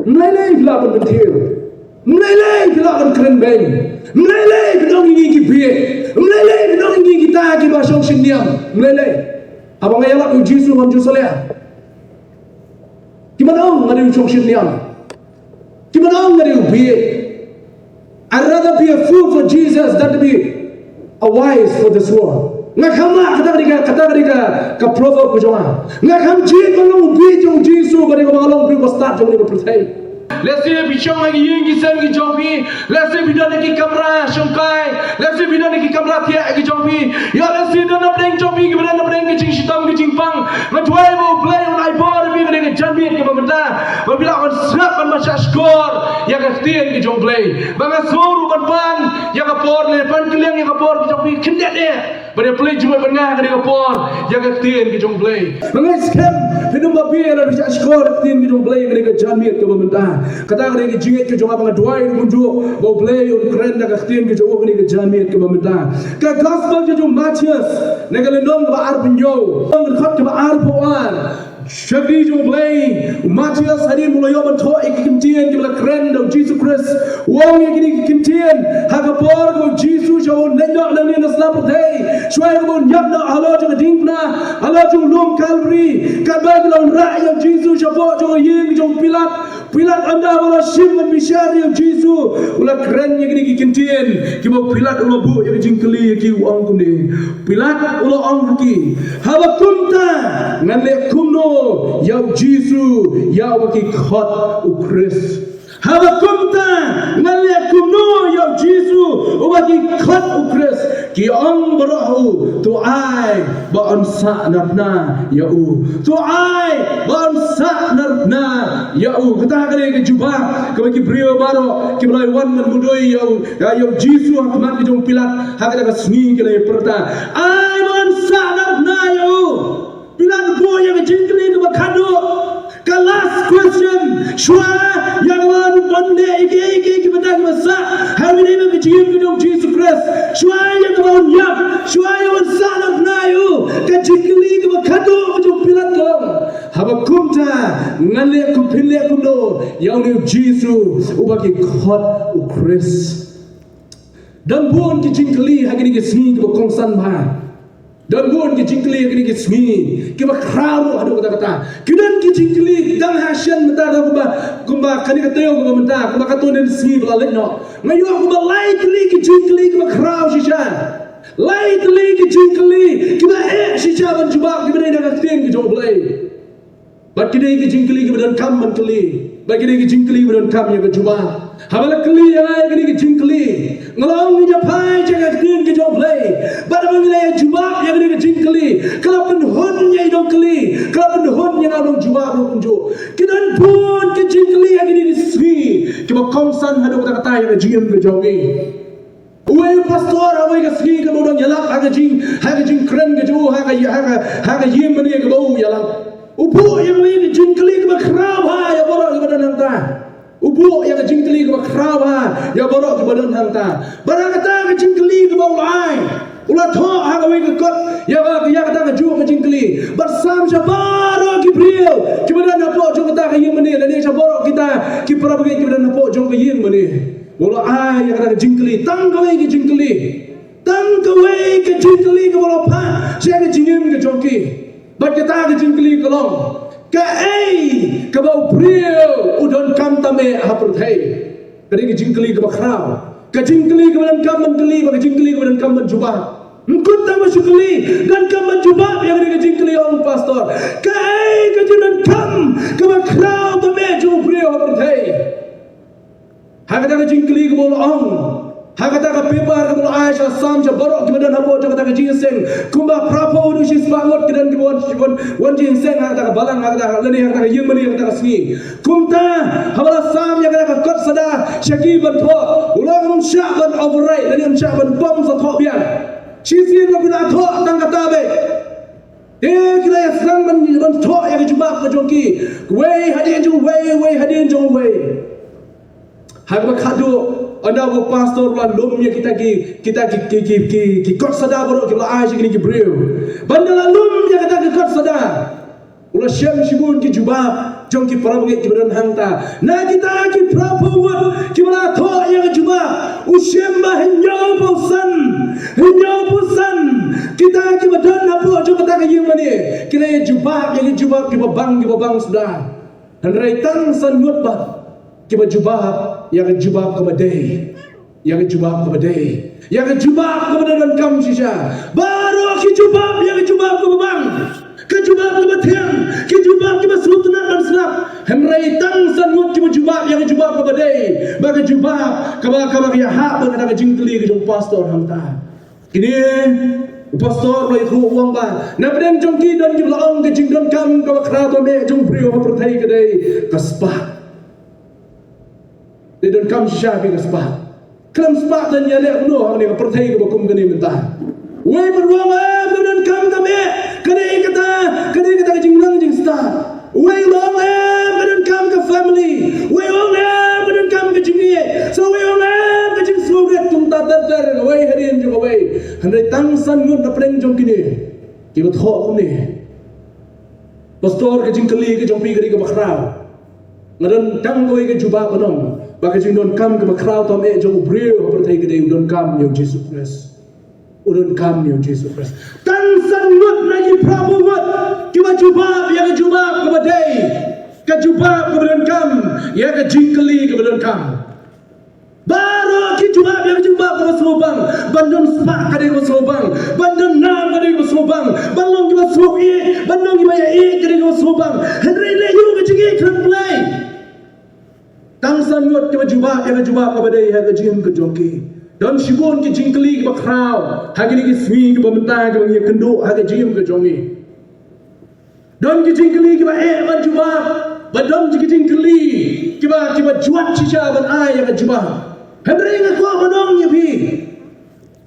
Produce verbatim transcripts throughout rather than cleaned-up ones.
Mlei lei phi lah ban pynthiw. Mlei lei phi lah ban kren beiñ. Mlei lei phi ong ïa ngi ki bieit. Mlei lei phi ong ïa ngi kita kiba shong shit niam. Mlei lei. Haba nga ïalap ïa u Jisu ha Jerusalem, ki man ong nga dei u shong shit niam. Ki man ong nga dei u bieit. I'd rather be a fool for Jesus than to be a wise for this world. Nga kham lah, kata ka dei ka, kata ka dei ka, ka proverb ka jong nga. Nga kham jied ban long u bieit jong u Jisu bad ïa kaba long u briew ba stad jong kane ka pyrthei. Lehse phi shong ha ki ïing ki sem ki jong phi. Lehse phi don ha ki kamra shongkai. Lehse phi don ha ki kamra thiah ki jong phi. Ïa lehse don napdeng jong phi kiba don napdeng ka jingshitom ka jingpang. Nga duwai ba U Blei un ai bor ïa phi ha kane ka janmiet kaba mynta, ba phi lah ban sngap ban mashah shkor ïa ka ktien ka jong U Blei. Ba nga sngew ruh ban pan ïa ka por, lane pan kylliang ïa ka por ka jong phi khyndiat eh. Ban ïa plie jingmut bad nga ha kane ka por ïa ka ktien ka jong U Blei. Ba nga skhem phin ym babe lada phi shah shkor ïa ka ktien ka jong U Blei ha kane ka janmiet kaba mynta. Kata ka dei ka jingngeit ka jong nga ba nga duwai ruh kumjuh ba U Blei un kren da ka ktien ka jong u ha kane ka janmiet kaba mynta. Ka gospel ka jong u Mathaios, na ka lynnong kaba arphew hynñiew, ka dkhot kaba arphew ar. Shakri jong U Blei, u Mathaios hadien ba u la ïoh ban thoh ïa ki kyntien kiba la kren da u Jisu Khrist. U ong ïa kine ki kyntien ha ka por kaba u Jisu sha un leit noh nangne na sla pyrthei. Shuwa ïa kaba un ïap noh halor jong ka diengphna, halor jong u lum Kalbari. Katba ki la wanrah ïa u Jisu shapoh jong ka ïing jong u Pilat. Pilat ynda ba la shim ban bishar ïa u Jisu, u la kren ïa kine ki kyntien kiba u Pilat u la buh ïa ka jingkylli ïa ki, u ong kumne. Pilat u la ong ha ki, haba kumta ngan leh kumno ïa u Jisu, ïa uba ki khot u Khrist? Haba kumta ngan leh kumno ïa u Jisu, uba ki khot u Khrist? Ki ong baroh ha u, to ai ba yn sah narphna ïa u. To ai ba yn sah narphna ïa u. Kata ka dei ka jubab kaba ki briew baroh kiba la wan ban mudui ïa u, ïa, ïa u Jisu ha khmat ka jong u Pilat ha kata ka sngi ki la ïa pyrta. Ai ba yn sah narphna ïa u. Pilat u buh ïa ka jingkylli kaba khadduh. Ka last question. Shuwa ïa kaba un leh ïa kiei kiei kiba dang ba sah ha kane ka jingim ka jong u Jisu Khrist. Shuwa ïa kaba un ïap. Shuwa ïa kaba un sah narphna ïa u. Ka jingkylli kaba khadduh ka jong u Pilat ka long, haba kumta ngan leh kum, phin leh kumno ïa une u Jisu uba ki khot u Khrist? Don bun ki jingkylli ha kine ki sngi kiba kongsan bha. Don bun ki jingkylli ha kine ki sngi kiba khraw ruh haduh katta katta. Ki don ki jingkylli tang ha shen mynta, kumba, kumba kane ka taïew kaba mynta, kumba katto katne sngi ba la leit noh, nga ïoh kumba lai tylli ki jingkylli kiba khraw shisha. Lai tylli ki jingkylli kiba eh shisha ban jubab, kiba dei na ka ktien ka jong U Blei. Bad ki dei ki jingkylli kiba donkam ban kylli. Bad ki dei ki jingkylli kiba donkam ïa ka jubab. Haba la kylli ïa nga ïa kine ki jingkylli, nga la ong ngin ïa phai sha ka ktien ka jong U Blei. Bad haba ngi la ïa jubab ïa kine ki jingkylli, ka la pynhun ïa i nongkylli, ka la pynhun ïa nga u nongjubab ruh kumjuh. Ki don bun ki jingkylli ha kine ki sngi kiba kongsan haduh katta katta ïa ka jingim ka jong ngi. Uwei u pastor ha kawei ka sngi kaba u dang ïalap ha ka jing, ha ka jingkren ka jong u ha ka, ha ka, ha ka ïing mane kaba u ïalap, u buh ïa kawei ka jingkylli kaba khraw bha ïa baroh kiba don hangta. U buh ïa ka jingkylli kaba khraw bha ïa baroh kiba don hangta. Bad ha kata ka jingkylli kaba u la ai, u la thoh ha kawei ka kot ïa ka, ïa kata kajuh ka jingkylli. Bad sam sha baroh ki briew kiba don hapoh jong kata ka ïing mane, lane sha baroh kita ki para bangeit kiba don hapoh jong ka ïing mane. U la ai ïa kata ka jingkylli, tang kawei ka jingkylli. Tang kawei ka jingkylli kaba la phah sha ka jingim ka jong ki. Bad kata ka jingkylli ka long, kaei kaba u briew u donkam tam eh ha pyrthei? Ka dei ka jingkylli kaba khraw. Ka jingkylli kaba donkam ban kylli, bad ka jingkylli kaba donkam ban jubab. Ym kut tang ba shu kylli, donkam ban jubab ïa kane ka jingkylli, ong pastor. Kaei ka jingdonkam kaba khraw tam eh jong u briew ha pyrthei? Ha kata ka jingkylli kaba u la ong, ha kata ka paper kaba u la ai, sha sam sha baroh kiba don hapoh jong kata ka jingïaseng. Kumba phra phew haduh shispah ngut ki don kiba wan, wan, wan jingïaseng ha kata ka balang, ha kata ka, lane ha kata ka ïing mane, ha kata ka sngi. Kumta haba la sam ïa kata ka kot sada sha ki ban thoh, u la ong ym shah ban override, lane ym shah ban bam sa thoh biang. Shisien ba phi la thoh tang kata beit. Te ki la ïa sdang ban, ban thoh ïa ka jubab ka jong ki. Wei hadien jong wei, wei hadien jong wei. Ha kaba khadduh, ynda u pastor u la lum ïa kita ki, kita ki, ki, ki, ki, ki kot sada baroh kiba la ai sha kine ki briew. Bad ynda la lum ïa kita ki kot sada, u la shem shibun ki jubab. jong ki para bangeit kiba don hangta. Na kita ki phra phew ngut kiba la thoh ïa ka jubab, u shem ba hynñiewphew san, hynñiewphew san kita kiba don hapoh jong kata ka ïing mane ki la ïa jubab ïa ki jubab kiba bang kiba bang suda. Hynrei tang san ngut bad kiba jubab ïa ka jubab kaba dei. Ïa ka jubab kaba dei. Ïa ka jubab kaba donkam shisha. Baroh ki jubab ïa ka jubab kaba bang. Ka jubab kaba thiang. Ka jubab kaba sngewtynnat ban sngap. Hynrei tang san ngut kiba jubab ïa ka jubab kaba dei. Bad ka jubab kaba, kaba ïahap bad kata ka jingkylli ka jong u pastor hangta. Kine u pastor ba ïathuh u ong ba na pdeng jong ki don kiba la ong ka jingdonkam kaba khraw tam eh jong u briew ha pyrthei ka dei ka spah. Dei donkam shisha phi ka spah. Khlem spah te ngi ïaleh kumno ha kane ka pyrthei kaba kum kane mynta. Wei pat u ong em, ka donkam tam eh, ka dei kata, ka dei kata ka jingnang jingstad. Wei u ong em, ka donkam ka family. Wei u ong em, ka donkam ka jingïeit. Sa wei u ong em, ka jingsngewrit. Kumta ter ter, wei hadien jong wei. Hynrei tang san ngut na pdeng jong kine kiba thoh kumne. Pastor, ka jingkylli ka jong phi ka dei kaba khraw. Nga don tang kawei ka jubab ban ong ba ka jingdonkam kaba khraw tam eh jong u briew ha pyrthei ka dei u donkam ïa u Jisu Khrist. U donkam ïa u Jisu Khrist. Tang san ngut na ki phra phew ngut kiba jubab ïa ka jubab kaba dei. Ka jubab kaba donkam ïa ka jingkylli kaba donkam. Baroh ki jubab ïa ka jubab kaba sngewbang. Ban don spah ka dei kaba sngewbang. Ban don nam ka dei kaba sngewbang. Ban long kiba sngewbha, ban long kiba ïa ka dei kaba sngewbang. Hynrei leh ïa ka jingïeit khlem Blei. Tang san ngut kiba jubab ïa ka jubab kaba dei ha ka jingim ka jong ki. Don shibun ki jingkylli kiba khraw ha kine ki sngi kiba mynta kiba ngi ïakynduh ha ka jingim ka jong ngi. Don ki jingkylli kiba eh ban jubab, ba don ki jingkylli kiba, kiba jwat shisha ban ai ïa ka jubab. Hynrei nga kwah ban ong ïa phi,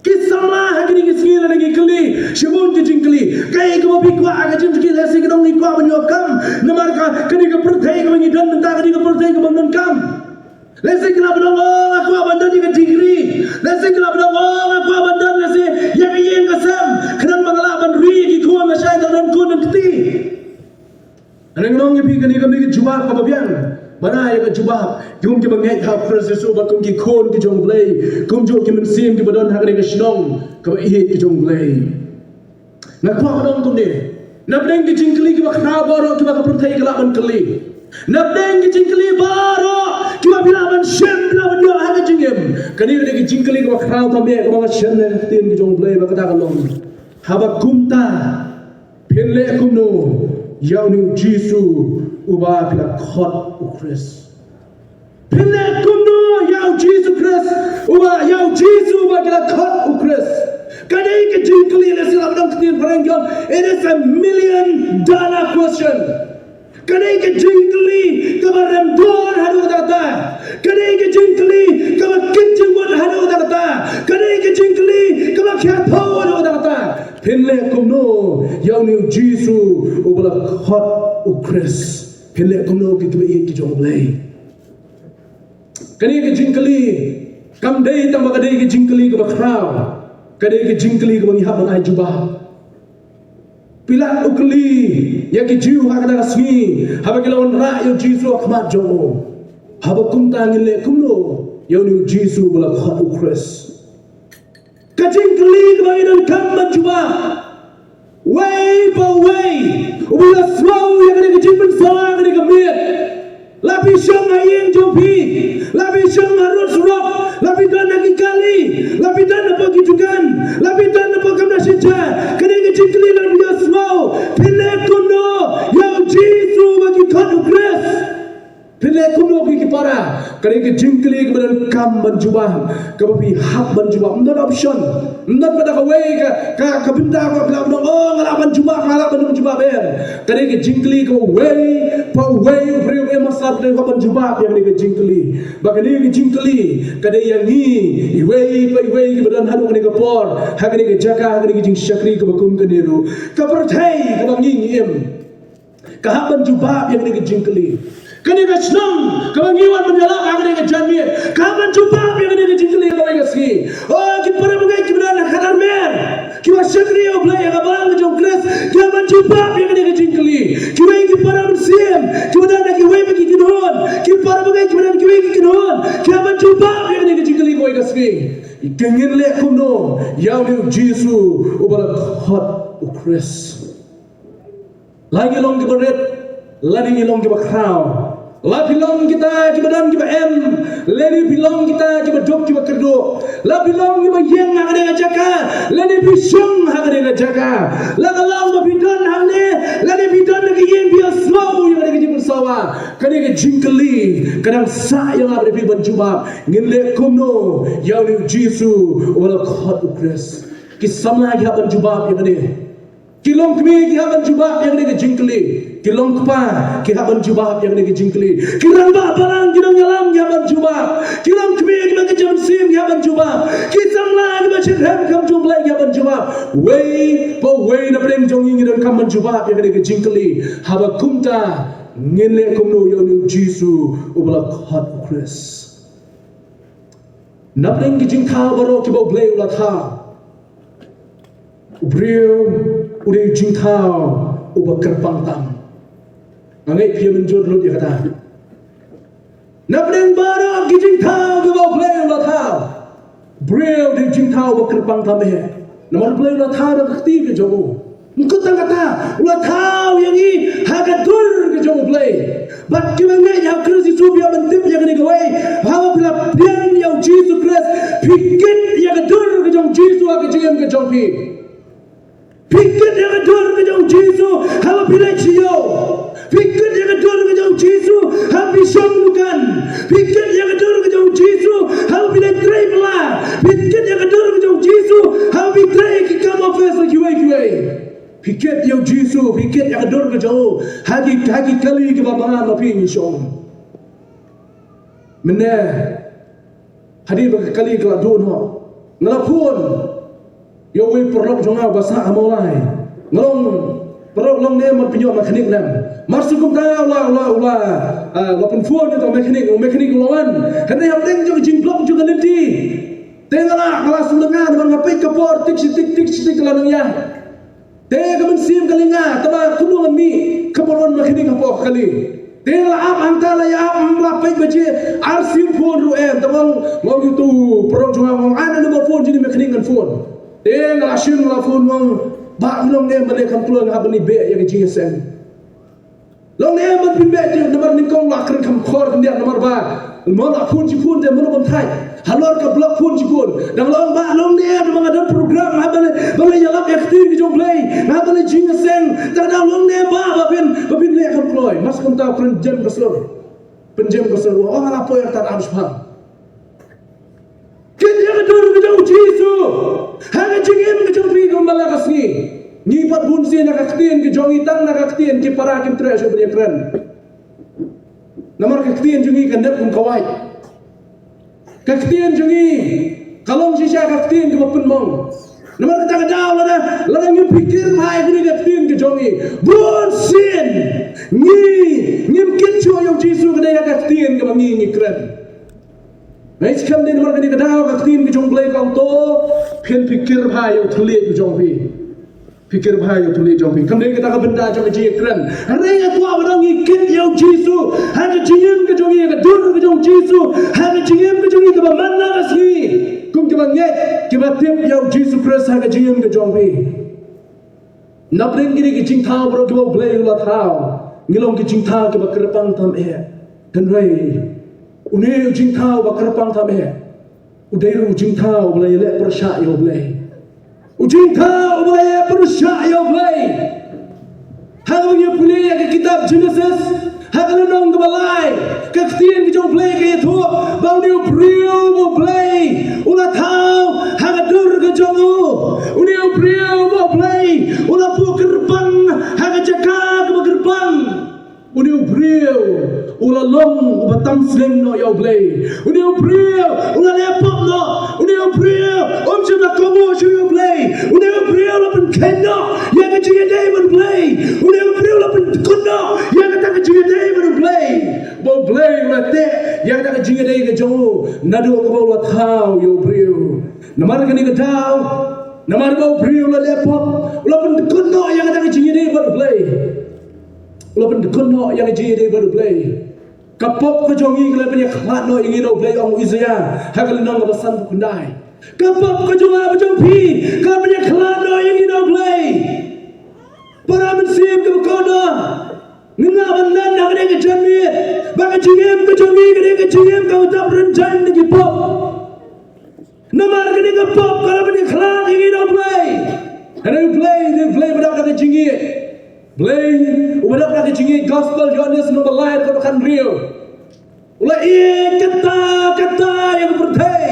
ki samla ha kine ki sngi lada ngi kylli shibun ki jingkylli, kaei kaba phi kwah ha ka jingkylli, lehse ki ong ngi kwah ban ïoh kam. Namar ka, kane ka pyrthei kaba ngi don mynta ka dei ka pyrthei kaba ym don kam. Lehse ki lah ban ong, oh, nga kwah ban don ïa ka degree. Lehse ki lah ban ong, oh, nga kwah ban don, lehse ïa ka ïing ka sem, khnang ba nga lah ban ri ïa ki khun, lashai nga don khun don kti. Nga ong ïa phi, kane ka dei ka jubab kaba biang. Ban ai ïa ka jubab kum kiba ngeit ha u Khrist Jisu bad kum ki khun ki jong u Blei, kumjuh ki mynsiem kiba don ha kane ka shnong kaba ïeit ki jong u Blei. Nga kwah ban ong kumne. Na pdeng ki jingkylli kiba khraw baroh kiba ka pyrthei ka lah ban kylli, na pdeng ki jingkylli baroh kiba phi lah ban shem, phi lah ban ïoh ha ka jingim, kane ka dei ka jingkylli kaba khraw tam eh kaba nga shem na ka ktien ka jong u Blei ba kata ka long: Haba kumta, phin leh kumno ïa une u Jisu uba phi la khot u Khrist? Phin leh kumno ïa u Jisu Khrist, uba, ïa u Jisu uba ki la khot u Khrist? Ka dei ka jingkylli, lehse lah ban ong ktien phareng ki ong, it is a million dollar question. Ka dei ka jingkylli kaba rem dor haduh katta katta. Ka dei ka jingkylli kaba kit jingmut haduh katta katta. Ka dei ka jingkylli kaba khia phew haduh katta katta. Phin leh kumno ïa une u Jisu uba la khot u Khrist? Phin leh kumno, ki kmie ki jong u Blei? Kane ka jingkylli kam dei tang ba ka dei ka jingkylli kaba khraw, ka dei ka jingkylli kaba ngi hap ban ai jubab. Pilat u kylli ïa ki Jiw ha kata ka sngi haba ki la wanrah ïa u Jisu ha khmat jong u: Haba kumta, ngin leh kumno ïa une u Jisu ba la khot u Khrist? Ka jingkylli kaba ngi donkam ban jubab. Uwei pa uwei uba la sngew ïa kane ka jingpynsawa, kane ka miet, la phi shong ha ïing jong phi, la phi shong ha rud surok, la phi don ha ki kali, la phi don hapoh ki dukan, la phi don hapoh kamra shisha, kane ka jingkylli la phi ïohsngew: Phi leh kumno ïa u Jisu ba ki khot u Khrist? Phi leh kumno, ki para? Kane ka jingkylli kaba donkam ban jubab, kaba phi hap ban jubab. Ym don option. Ym don kata kawei ka, ka, ka bynta kaba phi lah ban ong, oh, nga lah ban jubab, nga lah ban ym jubab, em. Kane ka jingkylli kaba uwei pa uwei u briew, em, u master, u dei ban jubab ïa kane ka jingkylli. Ba kane ka jingkylli ka dei ïa ngi iwei pa iwei kiba don haduh kane ka por, ha kane ka jaka, ha kane ka jingshakri kaba kum kane ruh. Ka pyrthei kaba ngi, ngi im ka hap ban jubab ïa kane ka jingkylli. Kane ka shnong kaba ngi wan ban ïalap ha kane ka janmiet ka hap ban jubab ïa kane ka jingkylli ha kawei ka sngi. Oh, ki para bangeit kiba don ha khadar mer, kiba shakri ïa u Blei ha ka balang ka jong u Khrist, ki hap ban jubab ïa kane ka jingkylli. Kiwei ki para mynsiem kiba don ha ki Ki hap ban jubab ïa kane ka jingkylli kawei ka sngi. Ka ngin leh kumno ïa une u Jisu uba la khot u Khrist. La ngi long kiba rit, lane ngi long kiba khraw. La phi long kita kiba don kiba em, lane phi long kita kiba duk kiba kyrduh. La phi long kiba ïeng ha kane ka jaka, lane phi shong ha kane ka jaka. La ka long ba phi don hangne, lane phi don ha ka ïing, phi ïohsngew ïa kane ka jingpynsawa. Kane ka jingkylli ka dang sah ïa nga bad ïa phi ban jubab. Ngin leh kumno ïa une u Jisu uba la khot u Khrist. Ki samla ki hap ban jubab ïa kane. Ki longkmie ki hap ban jubab ïa kane ka jingkylli. Ki longkpa ki hap ban jubab ïa kane ka jingkylli. Ki rangbah balang ki nongïalam ki hap ban jubab. Ki longkmie kiba kynja mynsiem ki hap ban jubab. Ki samla kiba shitrhem kam jong U Blei ki hap ban jubab. Wei pa wei na pdeng jong ngi ngi donkam ban jubab ïa kane ka jingkylli. Haba kumta ngin leh kumno ïa une u Jisu uba la khot u Khrist. Na pdeng ki jingthaw baroh kiba U Blei u la thaw, u briew u dei u jingthaw uba kyrpang tam. Nga ngeit phi mynjur lut ïa kata. Na pdeng baroh ki jingthaw kiba U Blei u la thaw, u briew u dei u jingthaw uba kyrpang tam eh. Namar U Blei u la thaw da ka kti ka jong u. Ym kut tang kata, u la thaw ïa ngi ha ka dur ka jong U Blei. Bad kiba ngeit ha U Khrist Jisu phi hap ban tip ïa kane kawei. Haba phi la pdiang ïa U Jisu Khrist, phi kit ïa ka dur ka jong U Jisu ha ka jingim ka jong phi. Phi kit ïa ka dur ka jong U Jisu haba phi leit sha ïew. Phi kit ïa ka dur ka jong U Jisu haba phi shong dukan. Phi kit ïa ka dur ka jong U Jisu haba phi leit trei bylla. Phi kit ïa ka dur ka jong U Jisu haba phi trei ki kam office kiwei kiwei. Phi kit ïa U Jisu, phi kit ïa ka dur ka jong u ha ki, ha ki kali kiba bha ma phi ngi shong. Mynne hadien ba ka kali ka la duh noh, nga la phone ïa uwei u paralok jong nga uba sah ha Mawlai. Nga ong, "Paralok, long ne em ban pynïoh mechanic ne em?" Mar shu kumta u la, u la, u la, ah, u la pynphone ïa uta u mechanic, u mechanic u la wan. Hynrei hapdeng jong ka jingblock jong ka lynti, te nga la, nga la sngewlyngnga namar nga peit ka por, tik shi tik, tik shi tik ka la nang ïaid. Te ka mynsiem ka lyngnga, tangba kumno ngan mih, ka por wan mechanic hapoh ka kali. Te la ap hangta la ïa ap, ym la peit baje, arsien phone ruh em, tangba nga ong ïa utu u paralok jong nga, nga ong, "Ai na number phone jong une u mechanic ngan phone." Te nga la shim nga la phone, nga ong, "Bah, long ne em ban leh kham kloi, nga hap ban leit beh ïa ka jingïaseng." Long ne em ban pynbeh jingïaseng namar nyngkong la kren kham khor khyndiat namar ba mo la phone shi phone te mo ban thait. Halor ka block phone shi phone. Dang long ba long ne em namar nga don program haba leh, ba leh ïalap ïa ka ktien ka jong U Blei. Haba leh jingïaseng. Tang dang long ne em ba, ba phin, ba phin leh kham kloi. Mar shu kumta pynjem ka sur. Pynjem ka sur. Oh, nga la poi ïa ka tat am shipang. Kit ïa ka dur ka jong U Jisu ha ka jingim ka jong phi kumba la ka sngi. Ngi pat bun sien na ka ktien ka jong ngi, tang na ka ktien ki para kim treh shuh ban ïakren. Namar ka ktien jong ngi ka nep kum ka wait. Ka ktien jong ngi ka long shisha ka ktien kaba pynmong. Namar kata ka daw lada, lada ngi pyrkhat bha ïa kane ka ktien ka jong ngi, bun sien ngi, ngim kit shuh ïa U Jisu ka dei ha ka ktien kaba ngi, ngi kren. Ngi skhem dei namar kane ka daw ka ktien ka jong U Blei ka ong to, phin pyrkhat bha ïa u thylliej ka jong phi. Pyrkhat bha ïa u thylliej jong phi. Kam dei kata ka bynta jong ka jingkren. Hynrei nga kwah ba dang ngi kit ïa U Jisu ha ka jingim ka jong ngi, ha ka dur ka jong U Jisu ha ka jingim ka jong ngi kaba man la ka sngi. Kum kiba ngeit, kiba tip ïa U Jisu Khrist ha ka jingim ka jong phi. Napdeng kine ki jingthaw baroh kiba U Blei u la thaw, ngi long ki jingthaw kiba kyrpang tam eh. Hynrei une u jingthaw ba kyrpang tam eh, u dei ruh u jingthaw uba la ïaleh pyrshah ïa U Blei. U jingthaw uba la ïaleh pyrshah ïa U Blei. Haba ngi pule ïa ka kitab Genesis, ha ka lynnong kaba lai, ka ktien ka jong U Blei ka ïathuh ba une u briew ba U Blei u la thaw ha ka dur ka jong u. Une u briew ba U Blei u la buh kyrpang ha ka jaka kaba kyrpang. Une u briew u la long uba tam slem noh ïa U Blei. Une u briew u la leh pop noh. Une u briew um shym la kohnguh shuh ïa U Blei. Une u briew u la pynkheiñ noh ïa ka jingïadei bad U Blei. Une u briew u la pyndkut noh ïa kata ka jingïadei bad U Blei. Ba U Blei u la teh ïa kata ka jingïadei ka jong u naduh kaba u la thaw ïa u briew. Namar kane ka daw, namar ba u briew u la leh pop, u la pyndkut noh ïa kata ka jingïadei bad U Blei. U la pyndkut noh ïa ka jingïadei bad U Blei. Ka pop ka jong ngi ka la pynïakhlad noh ïa ngi na U Blei, ong u Isaïah ha ka lynnong kaba sanphew khyndai. Ka pop ka jong nga bad jong phi ka la pynïakhlad noh ïa ngi na U Blei. Para mynsiem kiba kordor, ngin ïa ban len ha kane ka janmiet ba ka jingim ka jong ngi ka dei ka jingim kaba dap rynjang na ki pop. Namar kane ka pop ka la pynïakhlad ïa ngi na U Blei. Hynrei U Blei, U Blei uba dap da ka jingïeit. Blei uba dap da ka jingïeit. Gospel Ïoannis lynnong ba lai dkhot ba khathynriew. U la ïeit katta katta ïa ka pyrthei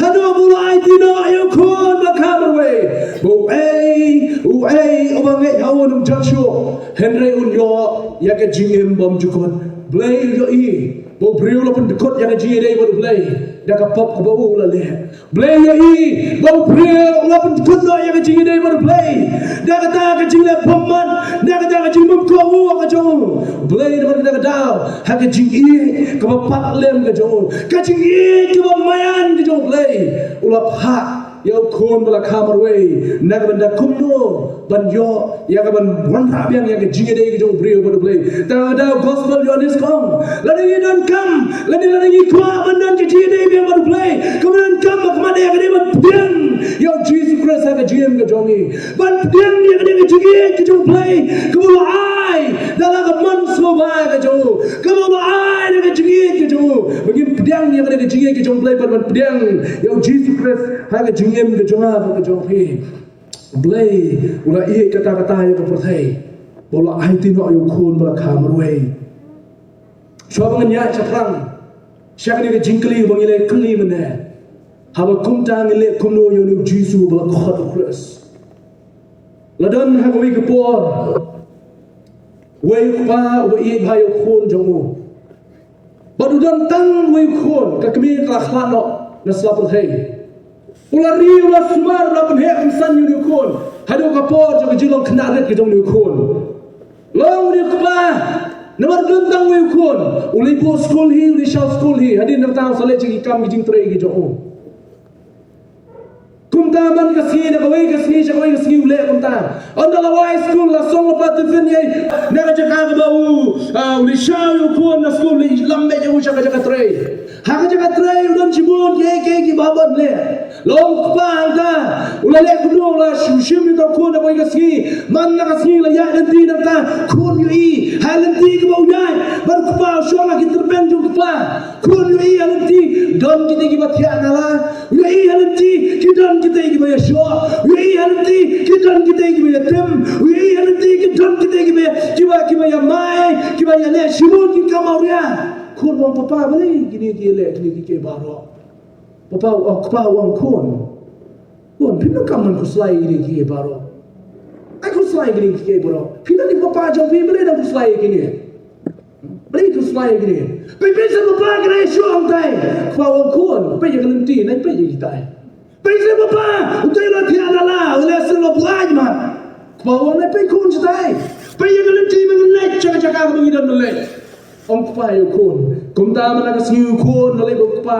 haduh ba u la aiti noh ïa u Khun ba la kha marwei, ba uei uei uba ngeit ha u un ym jot shuh, hynrei un ïoh ïa ka jingim bymjukut. Blei u ïohi ba u briew u la pyndkut ïa ka jingïadei bad U Blei da ka pop kaba u la leh. Blei u ïohi ba u briew u la pyndkut noh ïa ka jingïadei bad U Blei da kata ka jingleh bymmat, da kata ka jingbymkohnguh ka jong u. Blei, namar kata ka daw ha ka jingïeit kaba pat lem ka jong u, ka jingïeit kaba maïan ka jong U Blei, u la phah ïa u Khun ba la kha marwei na ka bynta kumno ban ïoh ïa ka ban wanrah biang ïa ka jingïadei ka jong u briew bad U Blei. Te da u Gospel Ïoannis ka ong, lada ngi donkam, lada, lada ngi kwah ban don ka jingïadei biang bad U Blei, kaba donkam ba khmat ïa ka dei ban pdiang ïa u Jisu Khrist ha ka jingim ka jong ngi, ban pdiang ïa ka dei ka jingïeit ka jong U Blei kaba u la ai da la ka mon sngewbha ka jong u, kaba u la ai da ka jingïeit ka jong u, ba ngin pdiang ïa ka dei ka jingïeit ka jong U Blei, ban, ban pdiang ïa u Jisu Khrist ha ka jingim ka jong nga bad ka jong phi. Blei u la ïeit katta katta ïa ka pyrthei ba u la aiti noh ïa u Khun ba la kha marwei. Shuwa ba ngin ïaid shaphrang sha kane ka jingkylli ba ngi la kylli mynne, haba kumta ngin leh kumno ïa une u Jisu ba la khot u Khrist? La don ha kawei ka por wei u kpa uba ïeit bha ïa u khun jong u. Bad u don tang wei u khun, ka kmie ka la khlad noh na sla pyrthei. U la ri, u la sumar, u la pynheh pynsan ïa une u khun haduh ka por jong ka jinglong khynnah rit ka jong une u khun. Long une u kpa, namar u don tang wei u khun, u leit buh skul hi, u leit shaw skul hi, hadien nangta u sa leh ki kam ki jingtrei ki jong u. Kumta man ka sngi na kawei ka sngi sha kawei ka sngi u leh kumta. Ynda la wai skul, la song, la pynpait ïa i na ka jaka kaba u, ah, u leit shaw ïa u khun na skul, u leit lam beit ïa u sha ka jaka trei. Ha ka jaka trei u don shibun kiei kiei kiba hap ban leh. La ong u kpa hangta, u la leh kumno? U la shu shim ïa uta u khun na kawei ka sngi. Man la ka sngi la ïaid lynti nangta, khun u ïohi ha lynti kaba u ïaid bad u kpa, u shong ha ki tyrpeng jong u kpa. Khun u ïohi ha lynti don kitei kiba thiah na la, u ïohi ha lynti ki don kitei kiba ïashoh, u ïohi ha lynti ki don kitei kiba ïatim, u ïohi ha lynti ki don kitei kiba, kiba, kiba ïamai, kiba ïaleh shibun ki kam awria. Khun u ong, papa, balei kine ki ïaleh kine kiei baroh? Papa, oh, kpa u ong, khun, khun, phi donkam ban khuslai ïa kine kiei baroh. Ai khuslai ïa kine kiei baroh. Phi don i papa jong phi, balei dang khuslai ïa kine? Balei khuslai ïa kine? Peit, peit seh papa, kine shuh hangtai. Kpa u ong, khun, peit ïa ka lynti, nai peit ïa kitai. Peit seh papa, utai u la thiah na la, u leh seh u la buaid mat. Kpa u ong, nai peit khun shatai. Peit ïa ka lynti, men leit sha ka jaka kaba ngi don men leit. Ong kpa ïa u khun. Kumta man la ka sngi u khun la leit bad u kpa.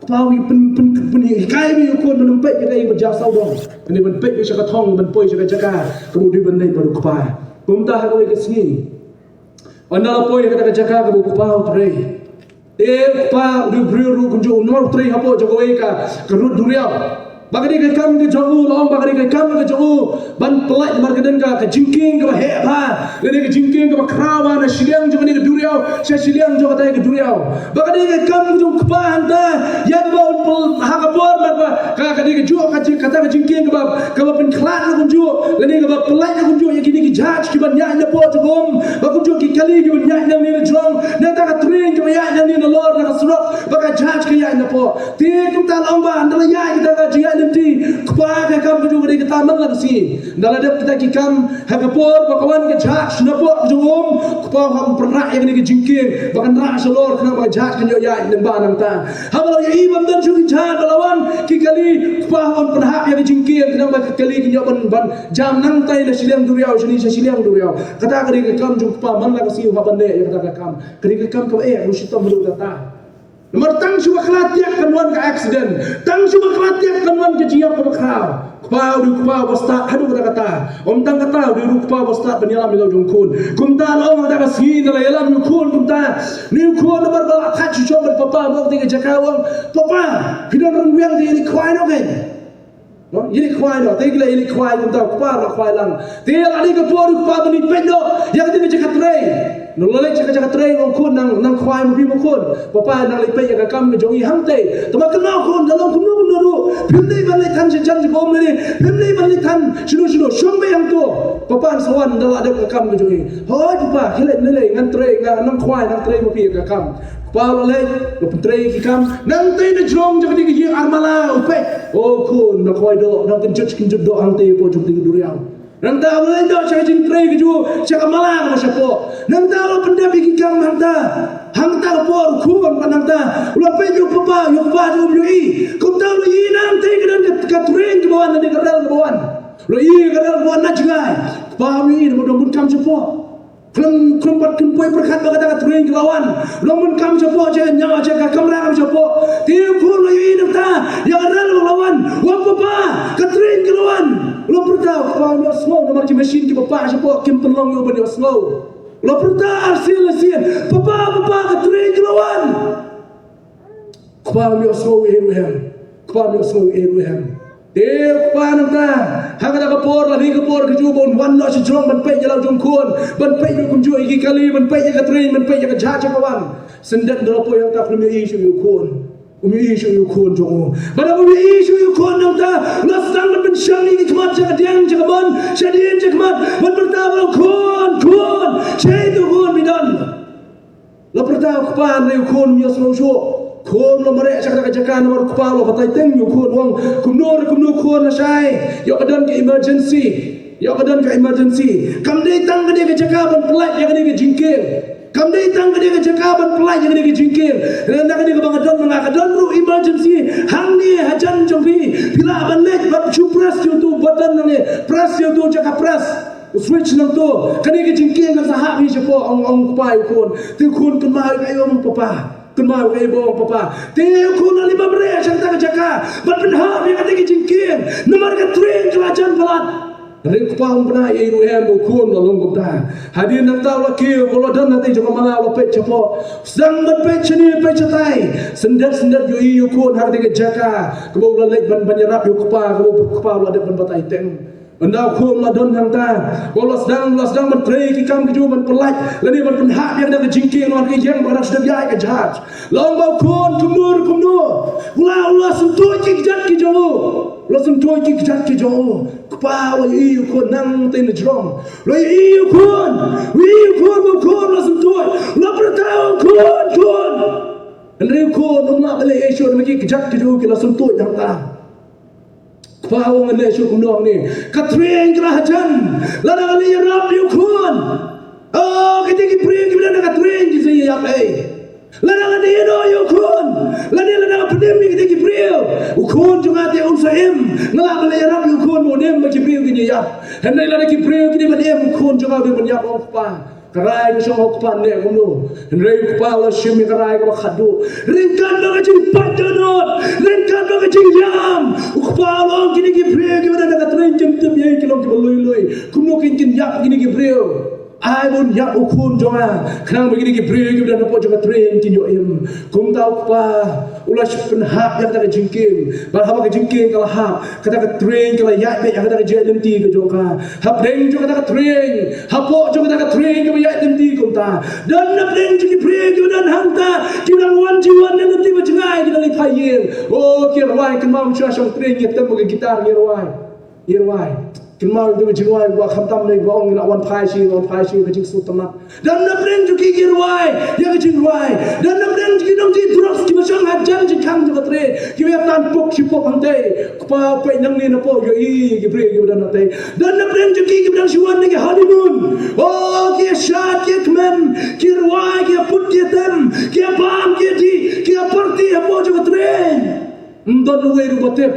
Kpa u pyn, pyn, pyn, pynhikai beit ïa u khun ban ym peit ïa kaei ba jia sawdong, ban peit beit sha ka thong, ban poi sha ka jaka kaba u dei ban leit bad u kpa. Kumta ha kawei ka sngi, ynda la poi ha kata ka jaka kaba u kpa u trei, te u kpa u dei u briew ruh kumjuh, u nongtrei hapoh jong kawei ka, ka rud duriaw. Ba ka dei ka kam ka jong u, la ong ba ka dei ka kam ka jong u ban pyllait, namar ka don ka, ka jingkieng kaba heh bha, ka dei ka jingkieng kaba khraw bha na shiliang jong kane ka duriaw sha shiliang jong katei ka duriaw. Ba ka dei ka kam ka jong u kpa hangta ïa kaba un pyl-, ha ka por ba, ba ka, ka dei kajuh ka jing, kata ka jingkieng kaba, kaba pynkhlad ruh kumjuh, lane kaba pyllait ruh kumjuh ïa kine ki jahaj kiban ïaid napoh jong um, ba kumjuh ki kali kiban ïaid nangne najrong, nangta ka train kaba ïaid nangne nalor na ka surok, ba ka jahaj ka ïaid napoh. Te kumta la ong ba ynda la ïaid kita ka jingïaid lynti, kpa ka kam ka jong u ka dei kata man la ka sngi. Ynda la dep kita ki kam, ha ka por ba ka wan ka jahaj napoh ka jong um, kpa u hap pynrah ïa kane ka jingkieng ba kan rah shalor khnang ba ka jahaj kan ïoh ïaid lyngba nangta. Haba la ïohi ba ym don shuh ki jahaj ba la wan ki kali, kpa u hap pynhap ïa ka jingkieng khnang ba ki kali kin ïoh ban, ban jam nangta na shiliang duriaw, shane sha shiliang duriaw. Kata ka dei ka kam jong u kpa man la ka sngi u hap ban leh ïa kata ka kam. Ka dei ka kam kaba eh, u shitom haduh katta. Namar tang shu ba khlad tiak kan wan ka accident. Tang shu ba khlad tiak kan wan ka jingïap kaba khraw. Kpa u dei u kpa ba stad haduh katta katta. Ym tang kata, u dei u kpa ba stad ban ïalam ïa la u jong u khun. Kumta la ong ha kata ka sngi, ynda la ïalam ïa u khun kumta, une u khun namar ba la thait shuh shuh bad papa, u ong, te ka jaka, u ong, papa, phi don rynwiang te ïaleh khwai noh kein. Ïaleh khwai noh, te ki la ïaleh khwai kumta, u kpa ruh khwai lang. Te la dei ka por u kpa ban ïapeit noh ïa kata ka jaka trei. Nang la leit sha ka jaka trei, ong khun, nang, nang khwai ma phi mo khun. Papa, nang leit peit ïa ka kam ka jong i hangtei. Te ma kynmaw khun, da long kumno kumno ruh, phim dei ban leit than sha jan sha ka um lane, phim dei ban leit than shano shano, shong beit hangto. Papa, sa wan da la dep ka kam ka jong i. Hooid papa, khie leit, leit leit, ngan trei, ngan, nang khwai, nang trei ma phi ïa ka kam. Kpa u la leit, u la pyntrei ki kam. Nangtei na jrong jong kane ka ïing armala u peit, o khun, nang khwai doh, nang kynjut kynjut doh hangtei hapoh jong kane ka duriaw. Nangta u la leit doh sha ka jingtrei ka jong u, sha ka mala kaba shapoh. Nangta u la pyndep ïa ki kam hangta. Hangta ka por u khun pat nangta u la peit ïa u papa, ïa u papa jong u um ïohi. Kumta u la ïohi nangtei ka don ka, ka treiñ kaba wan, lane ka rel kaba wan. U la ïohi ka rel kaba wan na jngai. Kpa um ïohi namar u don bun kam shapoh. Khlem, khlem pat kynpoi pyrkhat ba kata ka treiñ ka la wan. U la bun kam shapoh, sha ka ñiaw, sha ka kamra kaba shapoh. Te u khun u la ïohi nangta ïa ka rel ba la wan. U ong papa, ka treiñ ka la wan. U la pyrta, kpa um ïohsngew namar ki machine kiba pah shapoh kim pynlong ïa u ban ïohsngew. U la pyrta arsien lasien, papa, papa, ka treiñ ka la wan. Kpa um ïohsngew ei ruh em. Kpa um ïohsngew ei ruh em. Te u kpa nangta, ha kata ka por, la dei ka por ka jong u ba un wan noh sha jrong ban peit ïa la u jong u khun, ban peit ïa kumjuh ïa ki kali, ban peit ïa ka treiñ, ban peit ïa ka jahaj ka wan. Syndet ynda la poi hangta khlem ïohi shuh ïa u khun. Um ïohi shuh ïa u khun jong u. Bad haba um ïohi shuh ïa u khun nangta, u la sdang ban pynshong ïa ki khmat sha ka diang, sha ka mon, shadien, sha khmat, ban pyrta ba u khun, khun, shaei tu khun ba don. La pyrta u kpa, hynrei u khun um ïohsngew shuh. Khun la mareh sha kata ka jaka namar u kpa u la batai teng ïa u khun, u ong, kumno re kumno khun, lashai, ïoh ka don ka emergency. Ïoh ka don ka emergency. Kam dei tang kane ka jaka ban pyllait ïa kane ka jingkieng. Kam dei tang kane ka jaka ban pyllait ïa kane ka jingkieng. Lada kane kaba nga don ma nga ka don ruh emergency hangne hajan jong phi, phi lah ban leit bad shu press ïa uto u button hangne, press ïa uto u jaka press. U switch nangto, kane ka jingkieng kan sa hap hi shapoh, ong, ong u kpa ïa u khun. Te u khun kynmaw ïa kaei ba ong papa. Kynmaw ïa kaei ba ong papa. Te u khun u la leit mareh sha kata ka jaka ban pynhap ïa kata ka jingkieng. Namar ka treiñ ka la jan palat. Hynrei u kpa um pynhap ei ruh em ba u khun u la long kumta. Hadien nangta u la kiew, u la don hangtei jong ka mala, u la peit shapoh. Sdang ban peit shane peit shatai. Syndet syndet ïohi ïa u khun ha katei ka jaka kaba u la leit ban, ban ïarap ïa u kpa, kaba u kpa u la dep ban batai teng. Ynda u khun u la don hangta, ba u la sdang, u la sdang ban trei ki kam ki jong u ban pyllait lane ban pynhap ïa kata ka jingkieng, namar ka ïeng ba ka dang shu dep ïaid ka jahaj. La ong ba u khun kumno re kumno. U la, u la syntuid ki kjat ki jong u. U la syntuid ki kjat ki jong u. Kpa u la ïohi ïa u khun nangtei na jrong. U la ïohi ïa u khun. U ïohi ïa u khun, ba u khun u la syntuid. U la pyrta, u khun, khun. Hynrei u khun um lah ban leh ei shuh namar ki kjat ki jong u ki la syntuid hangta. Kpa u ong, ngan leh shuh kumno hangne? Ka treiñ ka la hajan. Lada ngan leit ïarap ïa u khun, oh, kitei ki briew kiba don ha ka treiñ kin sa ïap ei. Lada ngan ïeh noh ïa u khun, lane lada nga pynim ïa kitei ki briew, u khun jong nga te un sa im. Nga lah ban leit ïarap ïa u khun, un im, ba ki briew kin ïap. Hynrei lada ki briew ki dei ban im, u khun jong nga u dei ban ïap, ong u kpa. Ka rai ka shong ha u kpa ne kumno. Hynrei u kpa u la shim ïa ka rai kaba khatduh. Ryngkat bad ka jingpait dohnud, ryngkat bad ka jingïam, u kpa u la ong, kine ki briew kiba don ha ka treiñ kim tip ei, ki long kiba lui lui. Kumno kin, kin ïap kine ki briew? Ai ba un ïap u khun jong nga, khnang ba kine ki briew kiba don hapoh jong ka treiñ kin ïoh im. Kumta u kpa u la shu pynhap ïa kata ka jingkieng. Bad haba ka jingkieng ka la hap, kata ka treiñ ka la ïaid beit ha kata ka jingïaid lynti ka jong ka. Hapdeng jong kata ka treiñ, hapoh jong kata ka treiñ kaba ïaid lynti kumta, don napdeng jong ki briew kiba don hangta, ki dang wan jingwan na lynti ba jngai, ki dang leit phai ïing. Oh, ki rwai, kynmaw, shuwa shong treiñ, ngi tem bad ka guitar ngi rwai. Ngi rwai. Kynmaw ïa ka jingrwai ba khamtam ne ba ong, ngi la wan phai sha ïing, wan phai sha ïing, ka jingsngewtynnat. Don napdeng jong ki ki rwai ïa ka jingrwai. Don napdeng jong ki nongdih drugs kiba shong hajan jingkhang jong ka treiñ, kiba ïa tan pok shi pok hangtei. Kpa u peit nangne napoh, ïohi ki briew kiba don hangtei. Don napdeng jong ki kiba dang shu wan na ki honeymoon. Oh, ki ïa shad, ki ïa kmen, ki ïa rwai, ki ïa put, ki ïa tem, ki ïa bam, ki ïa dih, ki ïa party hapoh jong ka treiñ. Ym don uwei ruh ba tip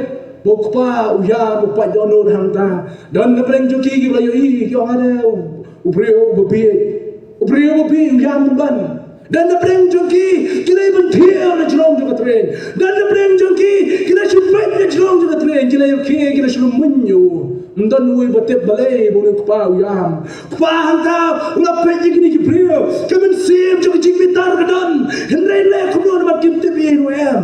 ba u kpa u ïam, u pait dohnud hangta. Don napdeng jong ki kiba la ïohi, ki ong, are u, u briew uba bieit. U briew uba bieit u ïam pynban. Don napdeng jong ki ki la ïa pynthiah na jrong jong ka treiñ. Don napdeng jong ki ki la shu peit na jrong jong ka treiñ. ki la ïohi, ki la shu muiñ ïa u. Ym don uwei ba tip balei ba une u kpa u ïam. Kpa hangta u la peit ïa kine ki briew. Ka mynsiem jong ka jingbitar ka don. Hynrei leh kumno namar kim tip ei ruh em.